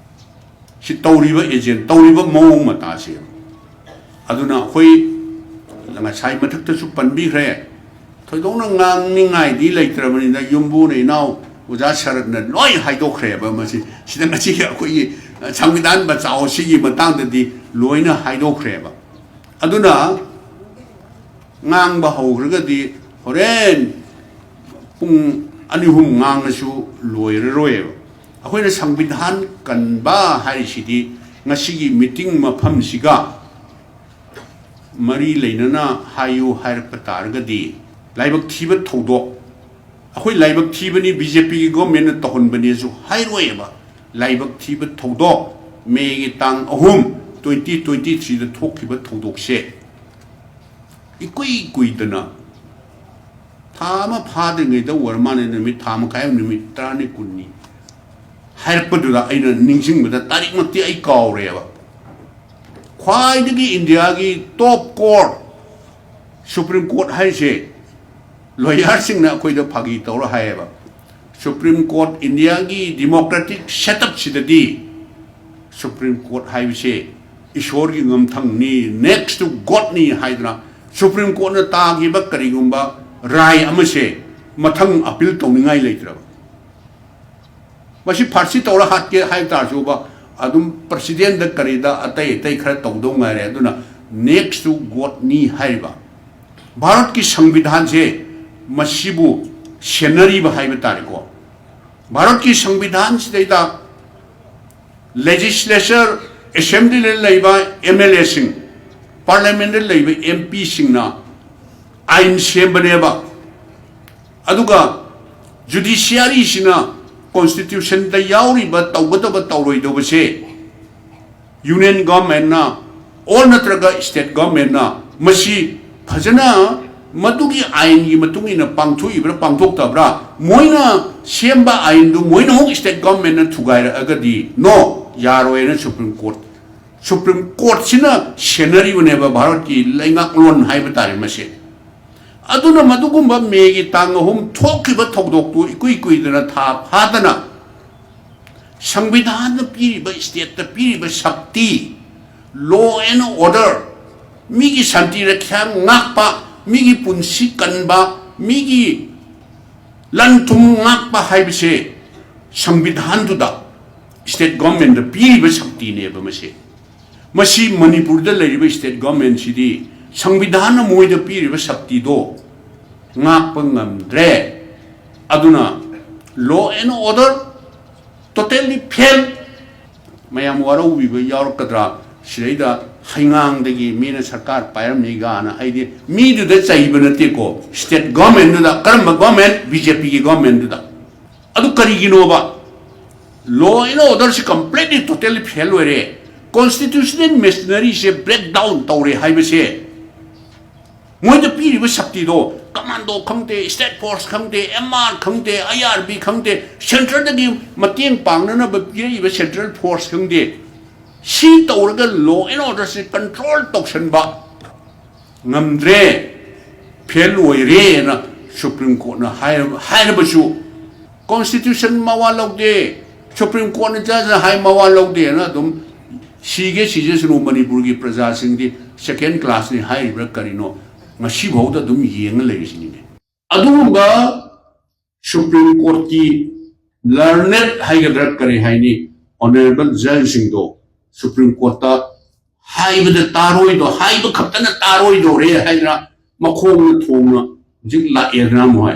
ꯁꯤ ꯇꯧꯔꯤꯕ ꯑꯦꯖꯦꯟ, ꯇꯧꯔꯤꯕ ꯃꯑꯣꯡ ꯃꯇꯥꯁꯦ꯫ ꯑꯗꯨꯅ ꯑꯩꯈꯣꯏ ꯉꯁꯥꯏ ꯃꯊꯛꯇꯁꯨ ꯄꯟꯕꯤꯈ꯭ꯔꯦ, ꯊꯣꯏꯗꯣꯛꯅ ꯉꯥꯡꯅꯤꯡꯉꯥꯏꯗꯤ ꯂꯩꯇ꯭ꯔꯕꯅꯤꯅ ꯌꯨꯝꯕꯨꯅ ꯏꯅꯥꯎ ꯑꯣꯖꯥ ꯁꯔꯠꯅ ꯂꯣꯏ ꯍꯥꯏꯗꯣꯛꯈ꯭ꯔꯦꯕ꯫ ꯃꯁꯤ ꯁꯤꯗ ꯉꯁꯤꯒꯤ ꯑꯩꯈꯣꯏꯒꯤ ꯁꯪꯕꯤꯙꯥꯟ ꯕꯆꯥꯎ ꯑꯁꯤꯒꯤ ꯃꯇꯥꯡꯗꯗꯤ ꯂꯣꯏꯅ ꯍꯥꯏꯗꯣꯛꯈ꯭ꯔꯦꯕ꯫ ꯑꯗꯨꯅ ꯉꯥꯡꯕ ꯍꯧꯈ꯭ꯔꯒꯗꯤ ꯍꯣꯔꯦꯟ ꯄꯨꯡ ꯑꯅꯤ ꯑꯍꯨꯝ ꯉꯥꯡꯉꯁꯨ ꯂꯣꯏꯔꯔꯣꯏꯕ꯫ ꯑꯩꯈꯣꯏꯅ ꯁꯪꯕꯤꯙꯥꯟ ꯀꯟꯕ ꯍꯥꯏꯔꯤꯁꯤꯗꯤ ꯉꯁꯤꯒꯤ ꯃꯤꯇꯤꯡ ꯃꯐꯝꯁꯤꯒ ꯃꯔꯤ ꯂꯩꯅꯅ ꯍꯥꯏꯌꯨ ꯍꯥꯏꯔꯛꯄ ꯇꯥꯔꯒꯗꯤ, ꯂꯥꯏꯕꯛ ꯊꯤꯕ ꯊꯧꯗꯣꯛ, ꯑꯩꯈꯣꯏ ꯂꯥꯏꯕꯛ ꯊꯤꯕꯅꯤ, ꯕꯤ ꯖꯦ ꯄꯤꯒꯤ ꯒꯣꯔꯃꯦꯟꯅ ꯇꯧꯍꯟꯕꯅꯦꯁꯨ ꯍꯥꯏꯔꯣꯏꯕ꯫ ꯂꯥꯏꯕꯛ ꯊꯤꯕ ꯊꯧꯗꯣꯛ, ꯃꯦꯒꯤ ꯇꯥꯡ ꯑꯍꯨꯝ, ꯇ꯭ꯋꯦꯟꯇꯤ ꯇ꯭ꯋꯦꯟꯇꯤ ꯊ꯭ꯔꯤꯗ ꯊꯣꯛꯈꯤꯕ ꯊꯧꯗꯣꯛꯁꯦ ꯏꯀꯨꯏ ꯀꯨꯏꯗꯅ, ꯊꯥ ꯑꯃ ꯐꯥꯗ꯭ꯔꯤꯉꯩꯗ ꯑꯣꯏꯔ ꯃꯥꯜꯂꯦ, ꯅꯨꯃꯤꯠ ꯊꯥ ꯃꯈꯥꯏ ꯑꯃ, ꯅꯨꯃꯤꯠ ꯇꯔꯥꯅꯤ, ꯀꯨꯟꯅꯤ ꯍꯥꯏꯔꯛꯄꯗꯨꯗ ꯑꯩꯅ ꯅꯤꯡꯁꯤꯡꯕꯗ, ꯇꯥꯔꯤꯛꯃꯛꯇꯤ ꯑꯩ ꯀꯥꯎꯔꯦꯕ, ꯈ꯭ꯋꯥꯏꯗꯒꯤ ꯏꯟꯗꯤꯌꯥꯒꯤ ꯇꯣꯞ ꯀꯣꯔꯠ, ꯁꯨꯄ꯭ꯔꯤꯝ ꯀꯣꯔꯠ ꯍꯥꯏꯔꯤꯁꯦ, ꯂꯣꯌꯔꯁꯤꯡꯅ ꯑꯩꯈꯣꯏꯗ ꯐꯥꯒꯤ ꯇꯧꯔ ꯍꯥꯏꯌꯦꯕ, ꯁꯨꯄ꯭ꯔꯤꯝ ꯀꯣꯔꯠ, ꯏꯟꯗꯤꯌꯥꯒꯤ ꯗꯤꯃꯣꯀ꯭ꯔꯦꯇꯤꯛ ꯁꯦꯠꯑꯞꯁꯤꯗꯗꯤ ꯁꯨꯄ꯭ꯔꯤꯝ ꯀꯣꯔꯠ ꯍꯥꯏꯕꯁꯦ ꯏꯁꯣꯔꯒꯤ ꯉꯝꯊꯪꯅꯤ, next to Godꯅꯤ ꯍꯥꯏꯗꯅ ꯁꯨꯄ꯭ꯔꯤꯝ ꯀꯣꯔꯠꯅ ꯇꯥꯈꯤꯕ ꯀꯔꯤꯒꯨꯝꯕ ꯔꯥꯏ ꯑꯃꯁꯦ ꯃꯊꯪ ꯑꯄꯤꯜ ꯇꯧꯅꯤꯡꯉꯥꯏ ꯂꯩꯇ꯭ꯔꯕ꯫ ꯃꯁꯤ ꯐꯥꯔꯁꯤ ꯇꯧꯔ ꯍꯥꯠꯀꯦ ꯍꯥꯏꯕ ꯇꯥꯔꯁꯨꯕ, ꯑꯗꯨꯝ ꯄ꯭ꯔꯁꯤꯗꯦꯟꯗ ꯀꯔꯤꯗ ꯑꯇꯩ ꯑꯇꯩ ꯈꯔ ꯇꯧꯗꯧ ꯉꯥꯏꯔꯦ꯫ ꯑꯗꯨꯅ next to Godꯅꯤ ꯍꯥꯏꯔꯤꯕ ꯚꯥꯔꯠꯀꯤ ꯁꯪꯕꯤꯙꯥꯟꯁꯦ, ꯃꯁꯤꯕꯨ ꯁꯦꯟꯅꯔꯤꯕ ꯍꯥꯏꯕ ꯇꯥꯔꯦꯀꯣ꯫ ꯚꯥꯔꯠꯀꯤ ꯁꯪꯕꯤꯙꯥꯟꯁꯤꯗꯩꯗ ꯂꯦꯖꯤꯁꯂꯦꯆꯔ, ꯑꯦꯁꯦꯝꯕ꯭ꯂꯤꯗ ꯂꯩꯕ ꯑꯦꯝ ꯑꯦꯜ ꯑꯦꯁꯤꯡ, ꯄꯥꯔꯂꯤꯌꯥꯃꯦꯟꯗ ꯂꯩꯕ ꯑꯦꯝ ꯄꯤꯁꯤꯡꯅ ꯑꯥꯏꯟ ꯁꯦꯝꯕꯅꯦꯕ꯫ ꯑꯗꯨꯒ ꯖꯨꯗꯤꯁꯤꯌꯥꯔꯤꯁꯤꯅ ꯀꯣꯟꯁꯇꯤꯇ꯭ꯌꯨꯁꯟꯗ ꯌꯥꯎꯔꯤꯕ ꯇꯧꯒꯗꯕ ꯇꯧꯔꯣꯏꯗꯕꯁꯦ ꯌꯨꯅꯤꯌꯟ ꯒꯚꯔꯟꯃꯦꯟꯠꯅ ꯑꯣꯔ ꯅꯠꯇ꯭ꯔꯒ ꯁ꯭ꯇꯦꯠ ꯒꯚꯔꯟꯃꯦꯟꯠꯅ ꯃꯁꯤ ꯐꯖꯅ ꯃꯗꯨꯒꯤ ꯑꯥꯏꯟꯒꯤ ꯃꯇꯨꯡ ꯏꯟꯅ ꯄꯥꯡꯊꯣꯛꯏꯕ꯭ꯔꯥ ꯄꯥꯡꯊꯣꯛꯇꯕ꯭ꯔꯥ, ꯃꯣꯏꯅ ꯁꯦꯝꯕ ꯑꯥꯏꯟꯗꯨ ꯃꯣꯏꯅ ꯑꯃꯨꯛ ꯁ꯭ꯇꯦꯠ ꯒꯚꯔꯟꯃꯦꯟꯠꯅ ꯊꯨꯒꯥꯏꯔꯛꯑꯒꯗꯤ, ꯅꯣ, ꯌꯥꯔꯣꯏꯅ ꯁꯨꯄ꯭ꯔꯤꯝ ꯀꯣꯔꯠ, ꯁꯨꯄ꯭ꯔꯤꯝ ꯀꯣꯔꯠꯁꯤꯅ ꯁꯦꯟꯅꯔꯤꯕꯅꯦꯕ ꯚꯥꯔꯠꯀꯤ ꯂꯩꯉꯥꯛꯂꯣꯟ ꯍꯥꯏꯕ ꯇꯥꯔꯦ ꯃꯁꯦ꯫ ꯑꯗꯨꯅ ꯃꯗꯨꯒꯨꯝꯕ ꯃꯦꯒꯤ ꯇꯥꯡ ꯑꯍꯨꯝ ꯊꯣꯛꯈꯤꯕ ꯊꯧꯗꯣꯛꯇꯨ ꯏꯀꯨꯏ ꯀꯨꯏꯗꯅ, ꯊꯥ ꯐꯥꯗꯅ, ꯁꯪꯕꯤꯙꯥꯟꯅ ꯄꯤꯔꯤꯕ, ꯁ꯭ꯇꯦꯠꯇ ꯄꯤꯔꯤꯕ ꯁꯛꯇꯤ, law and order, ꯃꯤꯒꯤ ꯁꯥꯟꯇꯤ ꯔꯛꯈ꯭ꯌꯥ ꯉꯥꯛꯄ, ꯃꯤꯒꯤ ꯄꯨꯟꯁꯤ ꯀꯟꯕ, ꯃꯤꯒꯤ ꯂꯟ ꯊꯨꯝ ꯉꯥꯛꯄ ꯍꯥꯏꯕꯁꯦ ꯁꯪꯕꯤꯙꯥꯟꯗꯨꯗ, ꯁ꯭ꯇꯦꯠ ꯒꯣꯔꯃꯦꯟꯗ ꯄꯤꯔꯤꯕ ꯁꯛꯇꯤꯅꯦꯕ ꯃꯁꯤ꯫ ꯃꯁꯤ ꯃꯅꯤꯄꯨꯔꯗ ꯂꯩꯔꯤꯕ ꯁ꯭ꯇꯦꯠ ꯒꯣꯔꯃꯦꯟꯁꯤꯗꯤ ꯁꯪꯕꯤꯙꯥꯟꯅ ꯃꯣꯏꯗ ꯄꯤꯔꯤꯕ ꯁꯛꯇꯤꯗꯣ ꯉꯥꯛꯄ ꯉꯝꯗ꯭ꯔꯦ꯫ ꯑꯗꯨꯅ law and order totally fail꯫ ꯃꯌꯥꯝ ꯋꯥꯔꯧꯕꯤꯕ ꯌꯥꯎꯔꯛꯀꯗ꯭ꯔꯥ? ꯁꯤꯗꯩꯗ ꯍꯩꯉꯥꯡꯗꯒꯤ ꯃꯤꯅ ꯁꯔꯀꯥꯔ ꯄꯥꯏꯔꯝꯃꯤꯒꯥꯅ, ꯑꯩꯗꯤ ꯃꯤꯗꯨꯗ ꯆꯩꯕ ꯅꯠꯇꯦꯀꯣ, ꯁ꯭ꯇꯦꯠ ꯒꯣꯔꯃꯦꯟꯗꯨꯗ꯫ ꯀꯔꯝꯕ ꯒꯣꯔꯃꯦꯟ? ꯕꯤ ꯖꯦ ꯄꯤꯒꯤ ꯒꯣꯔꯃꯦꯟꯗꯨꯗ꯫ ꯑꯗꯨ ꯀꯔꯤꯒꯤꯅꯣꯕ? Law and orderꯁꯤ completely totally fail ꯑꯣꯏꯔꯦ꯫ Constitutional machineryꯁꯦ break down ꯇꯧꯔꯦ ꯍꯥꯏꯕꯁꯦ, ꯃꯣꯏꯗ ꯄꯤꯔꯤꯕ ꯁꯛꯇꯤꯗꯣ, ꯀꯃꯥꯟꯗꯣ ꯈꯪꯗꯦ, ꯁ꯭ꯇꯦꯠ ꯐꯣꯔꯁ ꯈꯪꯗꯦ, ꯑꯦꯝ ꯑꯥꯔ ꯈꯪꯗꯦ, ꯑꯥꯏ ꯑꯥꯔ ꯕꯤ ꯈꯪꯗꯦ, ꯁꯦꯟꯇ꯭ꯔꯗꯒꯤ ꯃꯇꯦꯡ ꯄꯥꯡꯅꯅꯕ ꯄꯤꯔꯛꯏꯕ ꯁꯦꯟꯇ꯭ꯔꯦꯜ ꯐꯣꯔꯁ ꯈꯪꯗꯦ, ꯁꯤ ꯇꯧꯔꯒ law and orderꯁꯤ control ꯇꯧꯁꯟꯕ ꯉꯝꯗ꯭ꯔꯦ, ꯐꯦꯜ ꯑꯣꯏꯔꯦꯅ ꯁꯨꯄ꯭ꯔꯤꯝ ꯀꯣꯔꯠꯅ ꯍꯥꯏꯔꯕ-, ꯍꯥꯏꯔꯕꯁꯨ, ꯀꯣꯟꯁꯇꯤꯇ꯭ꯌꯨꯁꯟ ꯃꯋꯥ ꯂꯧꯗꯦ, ꯁꯨꯄ꯭ꯔꯤꯝ ꯀꯣꯔꯠꯅ ꯖꯖꯅ ꯍꯥꯏ ꯃꯋꯥ ꯂꯧꯗꯦꯅ ꯑꯗꯨꯝ ꯁꯤꯒꯦ ꯁꯤꯖꯁꯅꯨ, ꯃꯅꯤꯄꯨꯔꯒꯤ ꯄ꯭ꯔꯖꯥꯁꯤꯡꯗꯤ ꯁꯦꯀꯦꯟ ꯀ꯭ꯂꯥꯁꯅꯤ ꯍꯥꯏꯔꯤꯕ꯭ꯔꯥ ꯀꯔꯤꯅꯣ, ꯉꯁꯤꯐꯥꯎꯗ ꯑꯗꯨꯝ ꯌꯦꯡꯉ ꯂꯩꯔꯤꯁꯤꯅꯤꯅꯦ꯫ ꯑꯗꯨꯒꯨꯝꯕ ꯁꯨꯄ꯭ꯔꯤꯝ ꯀꯣꯔꯠꯀꯤ ꯂꯔꯅꯦꯠ ꯍꯥꯏꯒꯗ꯭ꯔꯥ ꯀꯔꯤ ꯍꯥꯏꯅꯤ, ꯑꯣꯅꯔꯦꯕꯜ ꯖꯖꯁꯤꯡꯗꯣ ꯁꯨꯄ꯭ꯔꯤꯝ ꯀꯣꯔꯠꯇ ꯍꯥꯏꯕꯗ ꯇꯥꯔꯣꯏꯗꯣ, ꯍꯥꯏꯕ ꯈꯛꯇꯅ ꯇꯥꯔꯣꯏꯗꯧꯔꯦ ꯍꯥꯏꯗꯅ ꯃꯈꯣꯡꯅ ꯊꯣꯡꯅ ꯍꯧꯖꯤꯛ ꯂꯥꯛꯑꯦꯗꯅ ꯃꯣꯏ꯫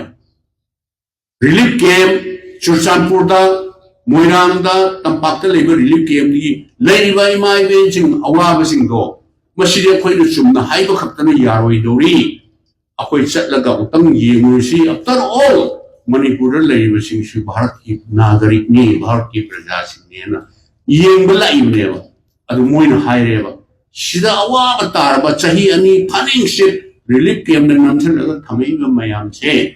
ꯔꯤꯂꯤꯐ ꯀꯦꯝꯞ ꯆꯨꯔꯆꯥꯟꯄꯨꯔꯗ, ꯃꯣꯏꯔꯥꯡꯗ, ꯇꯝꯄꯥꯛꯇ ꯂꯩꯕ ꯔꯤꯂꯤꯐ ꯀꯦꯝꯞꯇꯒꯤ ꯂꯩꯔꯤꯕ ꯏꯃꯥ ꯏꯕꯦꯟꯁꯤꯡ ꯑꯋꯥꯕꯁꯤꯡꯗꯣ, ꯃꯁꯤꯗꯤ ꯑꯩꯈꯣꯏꯅ ꯆꯨꯝꯅ ꯍꯥꯏꯕ ꯈꯛꯇꯅ ꯌꯥꯔꯣꯏꯗꯧꯔꯤ꯫ ꯑꯩꯈꯣꯏ ꯆꯠꯂꯒ ꯑꯃꯨꯛꯇꯪ ꯌꯦꯡꯉꯨꯔꯁꯤ꯫ After all, ꯃꯅꯤꯄꯨꯔꯗ ꯂꯩꯔꯤꯕꯁꯤꯡꯁꯨ ꯚꯥꯔꯠꯀꯤ ꯅꯥꯒꯔꯤꯛꯅꯤ, ꯚꯥꯔꯠꯀꯤ ꯄ꯭ꯔꯖꯥꯁꯤꯡꯅꯦꯅ ꯌꯦꯡꯕ ꯂꯥꯛꯏꯕꯅꯦꯕ꯫ ꯑꯗꯨ ꯃꯣꯏꯅ ꯍꯥꯏꯔꯦꯕ, ꯁꯤꯗ ꯑꯋꯥꯕ ꯇꯥꯔꯕ ꯆꯍꯤ ꯑꯅꯤ ꯐꯥꯅꯤꯡꯁꯤꯠ ꯔꯤꯂꯤꯐ ꯀꯦꯝꯞꯇ ꯅꯝꯁꯤꯜꯂꯒ ꯊꯝꯃꯛꯏꯕ ꯃꯌꯥꯝꯁꯦ,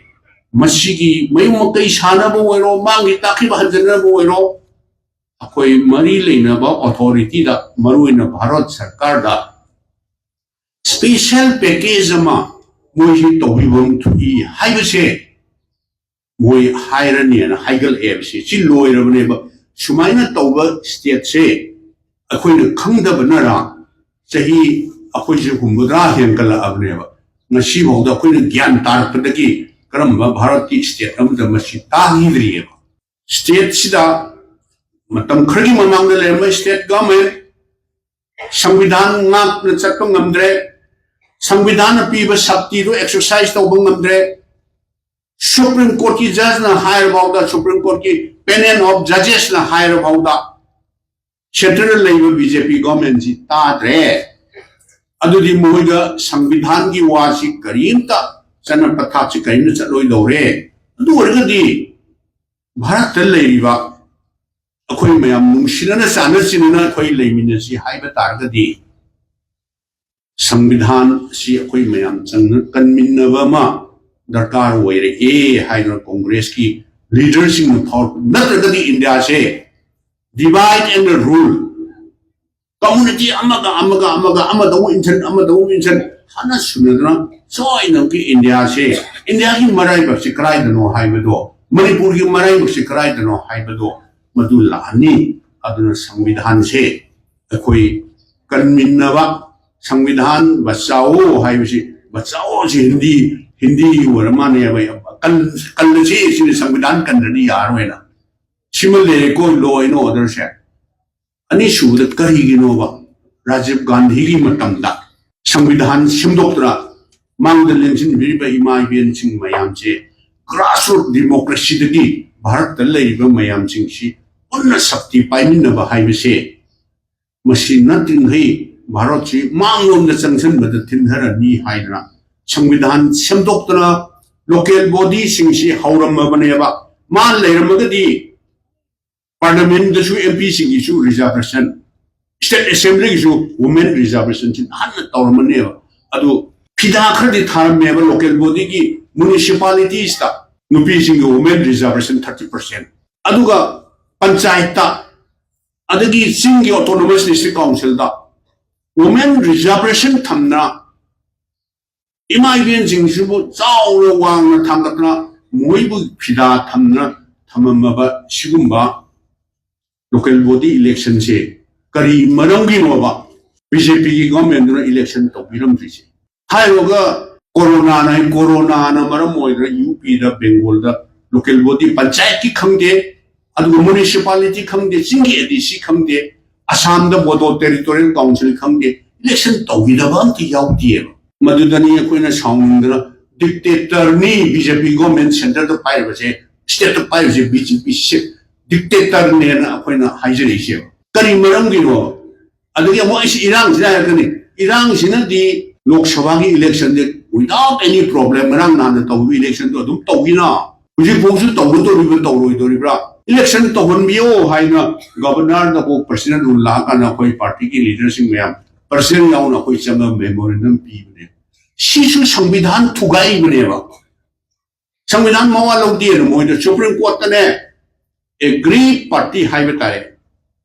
ꯃꯁꯤꯒꯤ ꯃꯌꯨꯝ ꯃꯀꯩ ꯁꯥꯅꯕ ꯑꯣꯏꯔꯣ, ꯃꯥꯡꯈꯤ ꯇꯥꯈꯤꯕ ꯍꯟꯖꯤꯟꯅꯕ ꯑꯣꯏꯔꯣ, ꯑꯩꯈꯣꯏ ꯃꯔꯤ ꯂꯩꯅꯕ ꯑꯣꯊꯣꯔꯤꯇꯤꯗ, ꯃꯔꯨꯑꯣꯏꯅ ꯚꯥꯔꯠ ꯁꯔꯀꯥꯔꯗ ꯁ꯭ꯄꯦꯁꯦꯜ ꯄꯦꯀꯦꯖ ꯑꯃ ꯃꯣꯏꯁꯤ ꯇꯧꯕꯤꯐꯝ ꯊꯣꯛꯏ ꯍꯥꯏꯕꯁꯦ ꯃꯣꯏ ꯍꯥꯏꯔꯅꯤꯅ ꯍꯥꯏꯒꯠꯂꯛꯑꯦꯕ꯫ ꯁꯤ, ꯁꯤ ꯂꯣꯏꯔꯕꯅꯦꯕ꯫ ꯁꯨꯃꯥꯏꯅ ꯇꯧꯕ ꯁ꯭ꯇꯦꯠꯁꯦ ꯑꯩꯈꯣꯏꯅ ꯈꯪꯗꯕꯅꯔ, ꯆꯍꯤ ꯑꯩꯈꯣꯏꯁꯦ ꯍꯨꯝꯐꯨꯇꯔꯥ ꯍꯦꯟꯒꯠꯂꯛꯑꯕꯅꯦꯕ꯫ ꯉꯁꯤꯐꯥꯎꯗ ꯑꯩꯈꯣꯏꯅ ꯒ꯭ꯌꯥꯟ ꯇꯥꯔꯛꯄꯗꯒꯤ ꯀꯔꯝꯕ ꯚꯥꯔꯠꯀꯤ state ꯑꯃꯗ ꯃꯁꯤ ꯇꯥꯈꯤꯗ꯭ꯔꯤꯑꯕ꯫ Stateꯁꯤꯗ ꯃꯇꯝ ꯈꯔꯒꯤ ꯃꯃꯥꯡꯗ ꯂꯩꯔꯝꯕ state government ꯁꯪꯕꯤꯙꯥꯟ ꯉꯥꯛꯅ ꯆꯠꯄ ꯉꯝꯗ꯭ꯔꯦ, ꯁꯪꯕꯤꯙꯥꯟꯅ ꯄꯤꯕ ꯁꯛꯇꯤꯗꯨ exercise ꯇꯧꯕ ꯉꯝꯗ꯭ꯔꯦ, Supreme Courtꯀꯤ judgeꯅ ꯍꯥꯏꯔꯐꯥꯎꯗ, Supreme Courtꯀꯤ panel of judgesꯅ ꯍꯥꯏꯔꯐꯥꯎꯗ centreꯗ ꯂꯩꯕ BJP governmentꯁꯤ ꯇꯥꯗ꯭ꯔꯦ꯫ ꯑꯗꯨꯗꯤ ꯃꯣꯏꯗ ꯁꯪꯕꯤꯙꯥꯟꯒꯤ ꯋꯥꯁꯤ ꯀꯔꯤꯝꯇ, ꯆꯠꯅ ꯄꯊꯥꯞꯁꯤ ꯀꯔꯤꯝꯇ ꯆꯠꯂꯣꯏꯗꯧꯔꯦ꯫ ꯑꯗꯨ ꯑꯣꯏꯔꯒꯗꯤ ꯚꯥꯔꯠꯇ ꯂꯩꯔꯤꯕ ꯑꯩꯈꯣꯏ ꯃꯌꯥꯝ ꯅꯨꯡꯁꯤꯅꯅ ꯆꯥꯟꯅ ꯆꯤꯟꯅꯅ ꯑꯩꯈꯣꯏ ꯂꯩꯃꯤꯟꯅꯁꯤ ꯍꯥꯏꯕ ꯇꯥꯔꯒꯗꯤ ꯁꯪꯕꯤꯙꯥꯟ ꯑꯁꯤ ꯑꯩꯈꯣꯏ ꯃꯌꯥꯝ ꯆꯪꯅ ꯀꯟꯃꯤꯟꯅꯕ ꯑꯃ ꯗꯔꯀꯥꯔ ꯑꯣꯏꯔꯛꯑꯦ ꯍꯥꯏꯗꯨꯅ ꯀꯣꯡꯒ꯭ꯔꯦꯁꯀꯤ leaderꯁꯤꯡꯅ ꯐꯥꯎꯔꯛꯄ ꯅꯠꯇ꯭ꯔꯒꯗꯤ ꯏꯟꯗꯤꯌꯥꯁꯦ divide and rule, community ꯑꯃꯒ ꯑꯃꯒ ꯑꯃꯒ ꯑꯃꯗ ꯑꯃꯨꯛ ꯏꯟꯁꯟ ꯑꯃꯗ ꯑꯃꯨꯛ ꯏꯟꯁꯟ ꯍꯥꯟꯅ ꯁꯨꯅꯗꯅ ꯁꯣꯏꯗꯅꯃꯛꯀꯤ ꯏꯟꯗꯤꯌꯥꯁꯦ, ꯏꯟꯗꯤꯌꯥꯒꯤ ꯃꯔꯥꯏꯕꯛꯁꯤ ꯀꯗꯥꯏꯗꯅꯣ ꯍꯥꯏꯕꯗꯣ, ꯃꯅꯤꯄꯨꯔꯒꯤ ꯃꯔꯥꯏꯕꯛꯁꯤ ꯀꯗꯥꯏꯗꯅꯣ ꯍꯥꯏꯕꯗꯣ ꯃꯗꯨ ꯂꯥꯛꯑꯅꯤ꯫ ꯑꯗꯨꯅ ꯁꯪꯕꯤꯙꯥꯟꯁꯦ ꯑꯩꯈꯣꯏ ꯀꯟꯃꯤꯟꯅꯕ, ꯁꯪꯕꯤꯙꯥꯟ ꯕꯆꯥꯑꯣ ꯍꯥꯏꯕꯁꯤ, ꯕꯆꯥꯑꯣꯁꯤ ꯍꯤꯟꯗꯤ, ꯍꯤꯟꯗꯤ ꯑꯣꯏꯔ ꯃꯥꯟꯅꯦꯕ꯫ ꯀꯜ-, ꯀꯜꯂꯁꯤ ꯁꯤꯅꯤ, ꯁꯪꯕꯤꯙꯥꯟ ꯀꯟꯗ꯭ꯔꯗꯤ ꯌꯥꯔꯣꯏꯅ꯫ ꯁꯤꯃ ꯂꯩꯔꯦꯀꯣ law and orderꯁꯦ꯫ ꯑꯅꯤꯁꯨꯕꯗ ꯀꯔꯤꯒꯤꯅꯣꯕ ꯔꯥꯖꯤꯕ ꯒꯥꯟꯙꯤꯒꯤ ꯃꯇꯝꯗ ꯁꯪꯕꯤꯙꯥꯟ ꯁꯦꯝꯗꯣꯛꯇꯅ ꯃꯥꯡꯗ ꯂꯦꯡꯁꯤꯟꯕꯤꯔꯤꯕ ꯏꯃꯥ ꯏꯕꯦꯟꯁꯤꯡ ꯃꯌꯥꯝꯁꯦ grassroot democracyꯗꯒꯤ ꯚꯥꯔꯠꯇ ꯂꯩꯔꯤꯕ ꯃꯌꯥꯝꯁꯤꯡꯁꯤ ꯄꯨꯟꯅ ꯁꯛꯇꯤ ꯄꯥꯏꯃꯤꯟꯅꯕ ꯍꯥꯏꯕꯁꯦ, ꯃꯁꯤ ꯅꯠꯇ꯭ꯔꯤꯉꯩ ꯚꯥꯔꯠꯁꯤ ꯃꯥꯡꯂꯣꯝꯗ ꯆꯪꯁꯤꯟꯕꯗ ꯊꯤꯟꯊꯔꯅꯤ ꯍꯥꯏꯗꯅ ꯁꯪꯕꯤꯙꯥꯟ ꯁꯦꯝꯗꯣꯛꯇꯅ local bodyꯁꯤꯡꯁꯤ ꯍꯧꯔꯝꯃꯕꯅꯦꯕ꯫ ꯃꯥ ꯂꯩꯔꯝꯃꯒꯗꯤ parliamentꯗꯁꯨ MPꯁꯤꯡꯒꯤꯁꯨ reservation, state assemblyꯒꯤꯁꯨ women reservationꯁꯤ ꯍꯥꯟꯅ ꯇꯧꯔꯝꯃꯅꯦꯕ꯫ ꯑꯗꯨ ꯐꯤꯗꯥ ꯈꯔꯗꯤ ꯊꯥꯔꯝꯃꯦꯕ local bodyꯒꯤ municipalitiesꯇ ꯅꯨꯄꯤꯁꯤꯡꯒꯤ women reservation thirty percent, ꯑꯗꯨꯒ ꯄꯟꯆꯥꯌꯠꯇ, ꯑꯗꯒꯤ ꯆꯤꯡꯒꯤ autonomous district councilꯗ women reservation ꯊꯝꯅ ꯏꯃꯥ ꯏꯕꯦꯟꯁꯤꯡꯁꯤꯕꯨ ꯆꯥꯎꯅ ꯋꯥꯡꯅ ꯊꯥꯡꯒꯠꯇꯅ ꯃꯣꯏꯕꯨ ꯐꯤꯗꯥ ꯊꯝꯅ ꯊꯝꯃꯝꯃꯕ ꯁꯤꯒꯨꯝꯕ local body electionꯁꯦ ꯀꯔꯤ ꯃꯔꯝꯒꯤꯅꯣꯕ? ꯕꯤ ꯖꯦ ꯄꯤꯒꯤ ꯒꯣꯔꯃꯦꯟꯗꯨꯅ ꯏꯂꯦꯛꯁꯟ ꯇꯧꯕꯤꯔꯝꯗ꯭ꯔꯤꯁꯦ꯫ ꯍꯥꯏꯔꯨꯔꯒ ꯀꯣꯔꯣꯅꯥꯅ, ꯀꯣꯔꯣꯅꯥꯅ ꯃꯔꯝ ꯑꯣꯏꯗꯅ ꯌꯨ ꯄꯤꯗ, ꯕꯦꯡꯒꯣꯜꯗ ꯂꯣꯀꯦꯜ ꯕꯣꯗꯤ ꯄꯟꯆꯥꯌꯠꯀꯤ ꯈꯪꯗꯦ, ꯑꯗꯨꯒ ꯃ꯭ꯌꯨꯅꯤꯁꯤꯄꯥꯂꯤꯇꯤ ꯈꯪꯗꯦ, ꯆꯤꯡꯒꯤ ꯑꯦ ꯗꯤ ꯁꯤ ꯈꯪꯗꯦ, ꯑꯁꯥꯝꯗ ꯕꯣꯗꯣ ꯇꯦꯔꯤꯇꯣꯔꯤꯌꯦꯜ ꯀꯥꯎꯟꯁꯤꯜ ꯈꯪꯗꯦ, ꯏꯂꯦꯛꯁꯟ ꯇꯧꯈꯤꯗꯕ ꯑꯝꯇ ꯌꯥꯎꯗꯦꯕ꯫ ꯃꯗꯨꯗꯅꯤ ꯑꯩꯈꯣꯏꯅ ꯁꯥꯎꯅꯤꯡꯗꯅ ꯗꯤꯛꯇꯦꯇꯔꯅꯤ ꯕꯤ ꯖꯦ ꯄꯤ ꯒꯣꯔꯃꯦꯟ ꯁꯦꯟꯇꯔꯗ ꯄꯥꯏꯔꯤꯕꯁꯦ, ꯁ꯭ꯇꯦꯠꯇ ꯄꯥꯏꯔꯤꯕꯁꯦ ꯕꯤ ꯖꯦ ꯄꯤꯁꯦ ꯗꯤꯛꯇꯦꯇꯔꯅꯦꯅ ꯑꯩꯈꯣꯏꯅ ꯍꯥꯏꯖꯔꯛꯏꯁꯦꯕ꯫ ꯀꯔꯤ ꯃꯔꯝꯒꯤꯅꯣ? ꯑꯗꯒꯤ ꯑꯃꯨꯛ ꯑꯩꯁꯤ ꯏꯔꯥꯡꯁꯤꯅ ꯍꯥꯏꯔꯛꯀꯅꯤ꯫ ꯏꯔꯥꯡꯁꯤꯅꯗꯤ ꯂꯣꯛ ꯁꯚꯥꯒꯤ ꯏꯂꯦꯛꯁꯟꯁꯦ without any problem ꯉꯔꯥꯡ ꯅꯍꯥꯟꯗ ꯇꯧꯈꯤꯕ ꯏꯂꯦꯛꯁꯟꯗꯣ ꯑꯗꯨꯝ ꯇꯧꯈꯤꯅ ꯍꯧꯖꯤꯛ ꯐꯥꯎꯁꯨ ꯇꯧꯒꯗꯧꯔꯤꯕ꯭ꯔꯥ ꯇꯧꯔꯣꯏꯗꯧꯔꯤꯕ꯭ꯔꯥ? ꯏꯂꯦꯛꯁꯟ ꯇꯧꯍꯟꯕꯤꯌꯣ ꯍꯥꯏꯅ ꯒꯕꯔꯅꯔꯗꯕꯨ ꯄ꯭ꯔꯁꯤꯗꯦꯟꯗꯨ ꯂꯥꯛꯑꯀꯥꯟꯗ ꯑꯩꯈꯣꯏ ꯄꯥꯔꯇꯤꯒꯤ ꯂꯤꯗꯔꯁꯤꯡ ꯃꯌꯥꯝ ꯄ꯭ꯔꯁꯤꯗꯦꯟ ꯌꯥꯎꯅ ꯑꯩꯈꯣꯏ ꯆꯪꯉꯒ ꯃꯦꯃꯣꯔꯦꯟꯗꯝ ꯄꯤꯕꯅꯦ꯫ ꯁꯤꯁꯨ ꯁꯪꯕꯤꯙꯥꯟ ꯊꯨꯒꯥꯏꯕꯅꯦꯕ꯫ ꯁꯪꯕꯤꯙꯥꯟ ꯃꯋꯥ ꯂꯧꯗꯦꯅ ꯃꯣꯏꯗ ꯁꯨꯄ꯭ꯔꯤꯝ ꯀꯣꯔꯠꯇꯅꯦ ꯑꯦꯒ꯭ꯔꯤ ꯄꯥꯔꯇꯤ ꯍꯥꯏꯕ ꯇꯥꯔꯦ,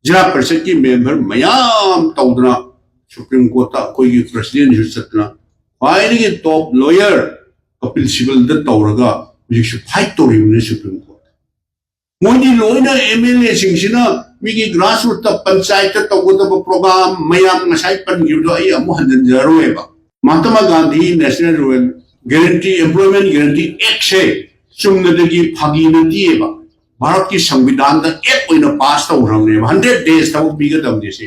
ꯖꯤꯂꯥ ꯄꯔꯤꯁꯠꯀꯤ ꯃꯦꯝꯕꯔ ꯃꯌꯥꯝ ꯇꯧꯗꯅ ꯁꯨꯄ꯭ꯔꯤꯝ ꯀꯣꯔꯠꯇ ꯑꯩꯈꯣꯏꯒꯤ ꯄ꯭ꯔꯁꯤꯗꯦꯟꯁꯨ ꯆꯠꯇꯅ ꯈ꯭ꯋꯥꯏꯗꯒꯤ ꯇꯣꯞ ꯂꯣꯌꯔ ꯀꯄꯤꯜ ꯁꯤꯕꯜꯗ ꯇꯧꯔꯒ ꯍꯧꯖꯤꯛꯁꯨ ꯐꯥꯏꯠ ꯇꯧꯔꯤꯕꯅꯤ ꯁꯨꯄ꯭ꯔꯤꯝ ꯀꯣꯔꯠ꯫ ꯃꯣꯏꯗꯤ ꯂꯣꯏꯅ ꯑꯦꯝ ꯑꯦꯜ ꯑꯦꯁꯤꯡꯁꯤꯅ ꯃꯤꯒꯤ ꯒ꯭ꯔꯥꯁꯔꯨꯠꯇ ꯄꯟꯆꯥꯌꯠꯇ ꯇꯧꯒꯗꯕ ꯄ꯭ꯔꯣꯒ꯭ꯔꯥꯝ ꯃꯌꯥꯝ ꯉꯁꯥꯏ ꯄꯟꯈꯤꯕꯗꯣ ꯑꯩ ꯑꯃꯨꯛ ꯍꯟꯖꯤꯟꯖꯔꯔꯣꯏꯕ꯫ Mahatma Gandhi national rural guarantee, employment guarantee ꯑꯦꯛꯁꯦ ꯆꯨꯝꯅꯗꯒꯤ ꯐꯥꯒꯤ ꯅꯠꯇꯦꯕ꯫ ꯚꯥꯔꯠꯀꯤ ꯁꯪꯕꯤꯙꯥꯟꯗ ꯑꯦꯛ ꯑꯣꯏꯅ ꯄꯥꯁ ꯇꯧꯈ꯭ꯔꯕꯅꯦꯕ꯫ ꯍꯟꯗ꯭ꯔꯦꯠ ꯗꯦꯖ ꯊꯕꯛ ꯄꯤꯒꯗꯕꯅꯦ ꯁꯤ꯫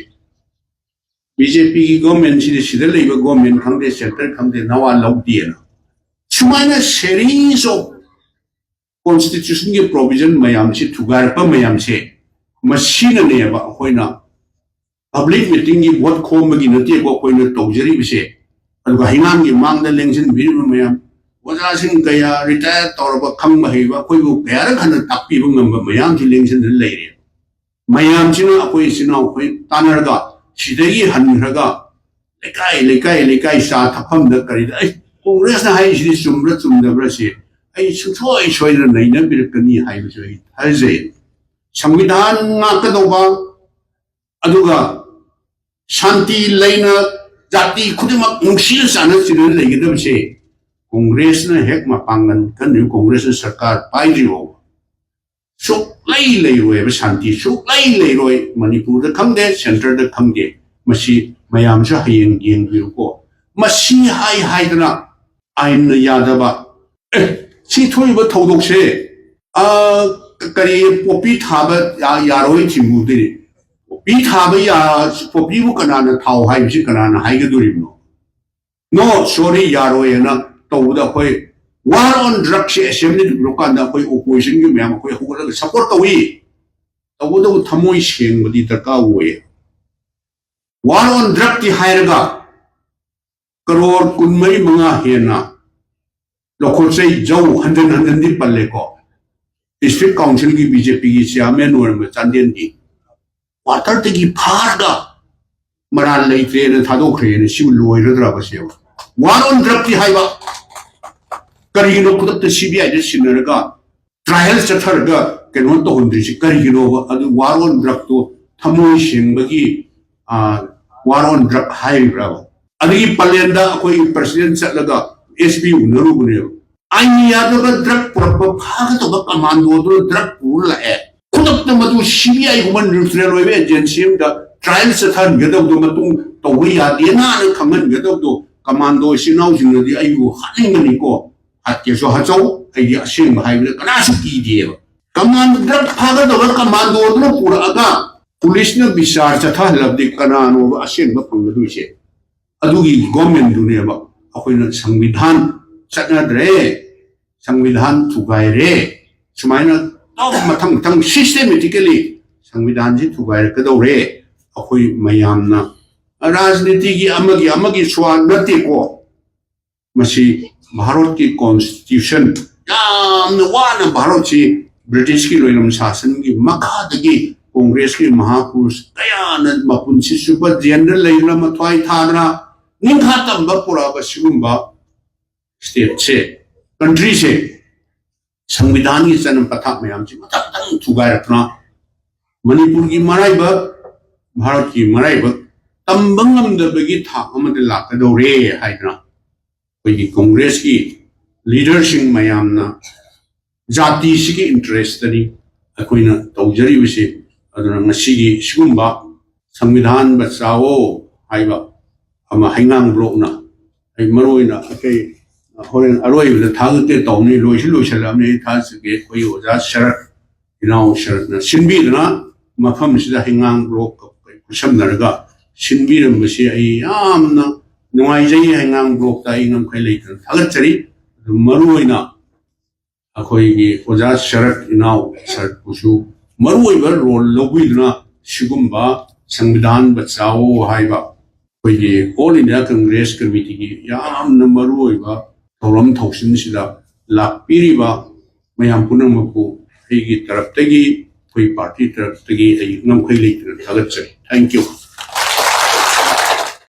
ꯕꯤ ꯖꯦ ꯄꯤꯒꯤ ꯒꯣꯔꯃꯦꯟꯁꯤꯗꯤ ꯁꯤꯗ ꯂꯩꯕ ꯒꯣꯔꯃꯦꯟ ꯈꯪꯗꯦ, ꯁꯦꯟꯇꯔ ꯈꯪꯗꯦ, ꯅꯋꯥ ꯂꯧꯗꯦꯅ꯫ ꯁꯨꯃꯥꯏꯅ ꯁꯦꯔꯤꯁ ꯑꯣꯐ ꯀꯣꯟꯁꯇꯤꯇ꯭ꯌꯨꯁꯟꯒꯤ ꯄ꯭ꯔꯣꯚꯤꯖꯟ ꯃꯌꯥꯝꯁꯤ ꯊꯨꯒꯥꯏꯔꯛꯄ ꯃꯌꯥꯝꯁꯦ ꯃꯁꯤꯅꯅꯦꯕ ꯑꯩꯈꯣꯏꯅ ꯄꯕ꯭ꯂꯤꯛ ꯃꯤꯇꯤꯡꯒꯤ ꯚꯣꯠ ꯈꯣꯝꯕꯒꯤ ꯅꯠꯇꯦꯀꯣ ꯑꯩꯈꯣꯏꯅ ꯇꯧꯖꯔꯤꯕꯁꯦ꯫ ꯑꯗꯨꯒ ꯍꯩꯉꯥꯡꯒꯤ ꯃꯥꯡꯗ ꯂꯦꯡꯁꯤꯟꯕꯤꯔꯤꯕ ꯃꯌꯥꯝ, ꯑꯣꯖꯥꯁꯤꯡ ꯀꯌꯥ ꯔꯤꯇꯥꯌꯔ ꯇꯧꯔꯕ ꯈꯪꯕ ꯍꯩꯕ ꯑꯩꯈꯣꯏꯕꯨ ꯀꯌꯥꯔꯛ ꯍꯟꯅ ꯇꯥꯛꯄꯤꯕ ꯉꯝꯕ ꯃꯌꯥꯝꯁꯤ ꯂꯦꯡꯁꯤꯟꯗꯨꯅ ꯂꯩꯔꯦ꯫ ꯃꯌꯥꯝꯁꯤꯅ ꯑꯩꯈꯣꯏ ꯏꯆꯤꯟ ꯏꯅꯥꯎ ꯑꯩꯈꯣꯏ ꯇꯥꯟꯅꯔꯒ ꯁꯤꯗꯒꯤ ꯍꯟꯈ꯭ꯔꯒ ꯂꯩꯀꯥꯏ ꯂꯩꯀꯥꯏ ꯂꯩꯀꯥꯏ ꯆꯥ ꯊꯛꯐꯝꯗ ꯀꯔꯤꯗ ꯑꯩ ꯀꯣꯡꯒ꯭ꯔꯦꯁꯅ ꯍꯥꯏꯔꯤꯁꯤꯗꯤ ꯆꯨꯝꯕ꯭ꯔꯥ ꯆꯨꯝꯗꯕ꯭ꯔꯥ ꯁꯤ ꯑꯩ ꯁꯨꯡꯁꯣꯏ ꯁꯣꯏꯗꯅ ꯅꯩꯅꯕꯤꯔꯛꯀꯅꯤ ꯍꯥꯏꯕꯁꯨ ꯑꯩ ꯊꯥꯖꯩ꯫ ꯁꯪꯕꯤꯙꯥꯟ ꯉꯥꯛꯀꯗꯧꯕ, ꯑꯗꯨꯒ ꯁꯥꯟꯇꯤ ꯂꯩꯅ ꯖꯥꯇꯤ ꯈꯨꯗꯤꯡꯃꯛ ꯅꯨꯡꯁꯤꯅ ꯆꯥꯟꯅ ꯆꯤꯟꯅ ꯂꯩꯒꯗꯕꯁꯦ ꯀꯣꯡꯒ꯭ꯔꯦꯁꯅ ꯍꯦꯛ ꯃꯄꯥꯡꯒꯜ ꯀꯟꯗ꯭ꯔꯤꯕ, ꯀꯣꯡꯒ꯭ꯔꯦꯁꯅ ꯁꯔꯀꯥꯔ ꯄꯥꯏꯗ꯭ꯔꯤꯕ ꯐꯥꯎꯕ ꯁꯨꯛꯂꯩ ꯂꯩꯔꯣꯏꯕ, ꯁꯥꯟꯇꯤ ꯁꯨꯛꯂꯩ ꯂꯩꯔꯣꯏ꯫ ꯃꯅꯤꯄꯨꯔꯗ ꯈꯪꯗꯦ, ꯁꯦꯟꯇꯔꯗ ꯈꯪꯗꯦ꯫ ꯃꯁꯤ ꯃꯌꯥꯝꯁꯨ ꯍꯌꯦꯡ ꯌꯦꯡꯕꯤꯔꯨꯀꯣ꯫ ꯃꯁꯤ ꯍꯥꯏ ꯍꯥꯏꯗꯅ ꯑꯥꯏꯟꯅ ꯌꯥꯗꯕ, ꯑꯦ, ꯁꯤ ꯊꯣꯛꯏꯕ ꯊꯧꯗꯣꯛꯁꯦ, ꯑ, ꯀꯔꯤ, ꯄꯣꯄꯤ ꯊꯥꯕ ꯌꯥ-, ꯌꯥꯔꯣꯏ ꯊꯤꯡꯉꯨꯗꯣꯏꯅꯤ꯫ ꯄꯣꯄꯤ ꯊꯥꯕ ꯌꯥ-, ꯄꯣꯄꯤꯕꯨ ꯀꯅꯥꯅ ꯊꯥꯎ ꯍꯥꯏꯕꯁꯤ ꯀꯅꯥꯅ ꯍꯥꯏꯒꯗꯣꯔꯤꯕꯅꯣ? "No, sorry, ꯌꯥꯔꯣꯏ" ꯍꯥꯏꯅ ꯇꯧꯕꯗ ꯑꯩꯈꯣꯏ war on drugꯁꯦ assemblyꯗ ꯄꯨꯔꯛꯀꯥꯟꯗ ꯑꯩꯈꯣꯏ oppositionꯒꯤ ꯃꯌꯥꯝ ꯑꯩꯈꯣꯏ ꯍꯧꯒꯠꯂꯒ support ꯇꯧꯏ꯫ ꯇꯧꯕꯇꯕꯨ ꯊꯃꯣꯏ ꯁꯦꯡꯕꯗꯤ ꯗꯔꯀꯥꯔ ꯑꯣꯏꯌꯦ꯫ War on drugꯇꯤ ꯍꯥꯏꯔꯒ ꯀꯔꯣꯔ ꯀꯨꯟꯃꯔꯤ ꯃꯉꯥ ꯍꯦꯟꯅ ꯂꯧꯈꯣꯠꯆꯩ, ꯖꯧ, ꯍꯟꯖꯟ ꯍꯟꯖꯟꯗꯤ ꯄꯜꯂꯦꯀꯣ꯫ District Councilꯒꯤ BJPꯒꯤ chairman ꯑꯣꯏꯔꯝꯕ ꯆꯥꯟꯗꯦꯜꯒꯤ quarterꯗꯒꯤ ꯐꯥꯔꯒ ꯃꯔꯥꯜ ꯂꯩꯇ꯭ꯔꯦꯅ ꯊꯥꯗꯣꯛꯈ꯭ꯔꯦꯅ ꯁꯤꯕꯨ ꯂꯣꯏꯔꯗ꯭ꯔꯕ ꯁꯤꯕꯨ? War on drugꯇꯤ ꯍꯥꯏꯕ ꯀꯔꯤꯒꯤꯅꯣ? ꯈꯨꯗꯛꯇ CBIꯗ ꯁꯤꯟꯅꯔꯒ trial ꯆꯠꯊꯔꯒ ꯀꯩꯅꯣ ꯇꯧꯍꯟꯗ꯭ꯔꯤꯁꯤ ꯀꯔꯤꯒꯤꯅꯣꯕ? ꯑꯗꯨ war on drugꯇꯣ ꯊꯃꯣꯏ ꯁꯦꯡꯕꯒꯤ, ꯑ, war on drug ꯍꯥꯏꯔꯤꯕ꯭ꯔꯥꯕ? ꯑꯗꯒꯤ ꯄꯂꯦꯟꯗ ꯑꯩꯈꯣꯏꯒꯤ president ꯆꯠꯂꯒ SP ꯎꯅꯔꯨꯕꯅꯦꯕ꯫ ꯑꯥꯏꯟ ꯌꯥꯗꯕ drug ꯄꯨꯔꯛꯄ ꯐꯥꯒꯗꯧꯕ commandoꯗꯨꯅ drug ꯄꯨꯔ ꯂꯥꯛꯑꯦ꯫ ꯈꯨꯗꯛꯇ ꯃꯗꯨ CBIꯒꯨꯝꯕ neutral ꯑꯣꯏꯕ agency ꯑꯃꯗ trial ꯆꯠꯊꯍꯟꯒꯗꯧꯗꯣ, ꯃꯇꯨꯡ ꯇꯧꯕ ꯌꯥꯗꯦꯅ ꯈꯪꯍꯟꯒꯗꯧꯗꯣ, commando ꯏꯆꯤꯟ ꯏꯅꯥꯎꯁꯤꯡꯅꯗꯤ ꯑꯩꯕꯨ ꯍꯥꯠꯅꯤꯡꯒꯅꯤꯀꯣ꯫ ꯍꯥꯠꯀꯦꯁꯨ ꯍꯥꯠꯆꯧ, ꯑꯩꯗꯤ ꯑꯁꯦꯡꯕ ꯍꯥꯏꯕꯗ ꯀꯅꯥꯁꯨ ꯀꯤꯗꯦꯕ꯫ Commando, drug ꯐꯥꯒꯗꯧꯕ commandoꯗꯨꯅ ꯄꯨꯔꯛꯑꯒ policeꯅ ꯕꯤꯆꯥꯔ ꯆꯠꯊꯍꯜꯂꯕꯗꯤ ꯀꯅꯥꯅꯣꯕ ꯑꯁꯦꯡꯕ ꯐꯪꯒꯗꯣꯏꯁꯦ? ꯑꯗꯨꯒꯤ governmentꯗꯨꯅꯦꯕ ꯑꯩꯈꯣꯏꯅ ꯁꯪꯕꯤꯙꯥꯟ ꯆꯠꯅꯗ꯭ꯔꯦ, ꯁꯪꯕꯤꯙꯥꯟ ꯊꯨꯒꯥꯏꯔꯦ, ꯁꯨꯃꯥꯏꯅ ꯑꯗꯨꯝ ꯃꯊꯪ ꯃꯊꯪ systematically ꯁꯪꯕꯤꯙꯥꯟꯁꯤ ꯊꯨꯒꯥꯏꯔꯛꯀꯗꯧꯔꯦ꯫ ꯑꯩꯈꯣꯏ ꯃꯌꯥꯝꯅ ꯔꯥꯖꯅꯤꯇꯤꯒꯤ ꯑꯃꯒꯤ ꯑꯃꯒꯤ ꯁ꯭ꯋꯥꯔ ꯅꯠꯇꯦꯀꯣ꯫ ꯃꯁꯤ ꯚꯥꯔꯠꯀꯤ constitution, ꯌꯥꯝꯅ ꯋꯥꯅ ꯚꯥꯔꯠꯁꯤ ꯕ꯭ꯔꯤꯇꯤꯁꯀꯤ ꯂꯣꯏꯂꯝ ꯁꯥꯁꯟꯒꯤ ꯃꯈꯥꯗꯒꯤ ꯀꯣꯡꯒ꯭ꯔꯦꯁꯀꯤ ꯃꯍꯥꯄꯨꯔꯨꯁ ꯀꯌꯥꯅ ꯃꯄꯨꯟꯁꯤ ꯆꯨꯞꯄ ꯖꯦꯜꯗ ꯂꯩꯗꯨꯅ, ꯃꯊ꯭ꯋꯥꯏ ꯊꯥꯗꯅ ꯅꯤꯡꯈꯥ ꯇꯝꯕ ꯄꯨꯔꯛꯑꯕ ꯁꯤꯒꯨꯝꯕ stateꯁꯦ, countryꯁꯦ, ꯁꯪꯕꯤꯙꯥꯟꯒꯤ ꯆꯠꯅ ꯄꯊꯥꯞ ꯃꯌꯥꯝꯁꯤ ꯃꯊꯪ ꯃꯊꯪ ꯊꯨꯒꯥꯏꯔꯛꯇꯨꯅ ꯃꯅꯤꯄꯨꯔꯒꯤ ꯃꯔꯥꯏꯕꯛ, ꯚꯥꯔꯠꯀꯤ ꯃꯔꯥꯏꯕꯛ ꯇꯝꯕ ꯉꯝꯗꯕꯒꯤ ꯊꯥꯛ ꯑꯃꯗ ꯂꯥꯛꯀꯗꯧꯔꯦ ꯍꯥꯏꯗꯅ ꯑꯩꯈꯣꯏꯒꯤ ꯀꯣꯡꯒ꯭ꯔꯦꯁꯀꯤ leaderꯁꯤꯡ ꯃꯌꯥꯝꯅ ꯖꯥꯇꯤꯁꯤꯒꯤ interestꯇꯅꯤ ꯑꯩꯈꯣꯏꯅ ꯇꯧꯖꯔꯤꯕꯁꯤ꯫ ꯑꯗꯨꯅ ꯉꯁꯤꯒꯤ ꯁꯤꯒꯨꯝꯕ ꯁꯪꯕꯤꯙꯥꯟ ꯕꯆꯥꯋꯣ ꯍꯥꯏꯕ ꯑꯃ ꯍꯩꯉꯥꯡ ꯕ꯭ꯂꯣꯛꯅ, ꯑꯩ ꯃꯔꯨ ꯑꯣꯏꯅ ꯑꯩꯈꯣꯏ ꯍꯣꯔꯦꯟ ꯑꯔꯣꯏꯕꯗ ꯊꯥꯒꯠꯀꯦ ꯇꯧꯅꯤ, ꯂꯣꯏꯁꯨ ꯂꯣꯏꯁꯤꯜꯂꯛꯑꯕꯅꯤ꯫ ꯑꯩ ꯊꯥꯖꯒꯦ ꯑꯩꯈꯣꯏꯒꯤ ꯑꯣꯖꯥ ꯁꯔꯠ, ꯏꯅꯥꯎ ꯁꯔꯠꯅ ꯁꯤꯟꯕꯤꯗꯨꯅ ꯃꯐꯝꯁꯤꯗ ꯍꯩꯉꯥꯡ ꯕ꯭ꯂꯣꯛꯀ ꯈꯨꯠꯁꯝꯅꯔꯒ ꯁꯤꯟꯕꯤꯔꯝꯕꯁꯤ ꯑꯩ ꯌꯥꯝꯅ ꯅꯨꯡꯉꯥꯏꯖꯩ꯫ ꯍꯩꯉꯥꯡ ꯕ꯭ꯂꯣꯛꯇ ꯑꯩ ꯉꯝꯈꯩ ꯂꯩꯇꯅ ꯊꯥꯒꯠꯆꯔꯤ꯫ ꯑꯗꯨ ꯃꯔꯨ ꯑꯣꯏꯅ ꯑꯩꯈꯣꯏꯒꯤ ꯑꯣꯖꯥ ꯁꯔꯠ, ꯏꯅꯥꯎ ꯁꯔꯠꯄꯨꯁꯨ ꯃꯔꯨꯑꯣꯏꯕ ꯔꯣꯜ ꯂꯧꯕꯤꯗꯨꯅ ꯁꯤꯒꯨꯝꯕ ꯁꯪꯕꯤꯙꯥꯟ ꯕꯆꯥꯎ ꯍꯥꯏꯕ ꯑꯩꯈꯣꯏꯒꯤ ꯑꯣꯜ ꯏꯟꯗꯤꯌꯥ ꯀꯪꯒ꯭ꯔꯦꯁ ꯀꯃꯤꯇꯤꯒꯤ ꯌꯥꯝꯅ ꯃꯔꯨꯑꯣꯏꯕ ꯊꯧꯔꯝ ꯊꯧꯁꯤꯜꯁꯤꯗ ꯂꯥꯛꯄꯤꯔꯤꯕ ꯃꯌꯥꯝ ꯄꯨꯝꯅꯃꯛꯄꯨ ꯑꯩꯒꯤ ꯇꯔꯞꯇꯒꯤ, ꯑꯩꯈꯣꯏ ꯄꯥꯔꯇꯤ ꯇꯔꯞꯇꯒꯤ ꯑꯩ ꯉꯝꯈꯩ ꯂꯩꯇꯅ ꯊꯥꯒꯠꯆꯔꯤ꯫ Thank you꯫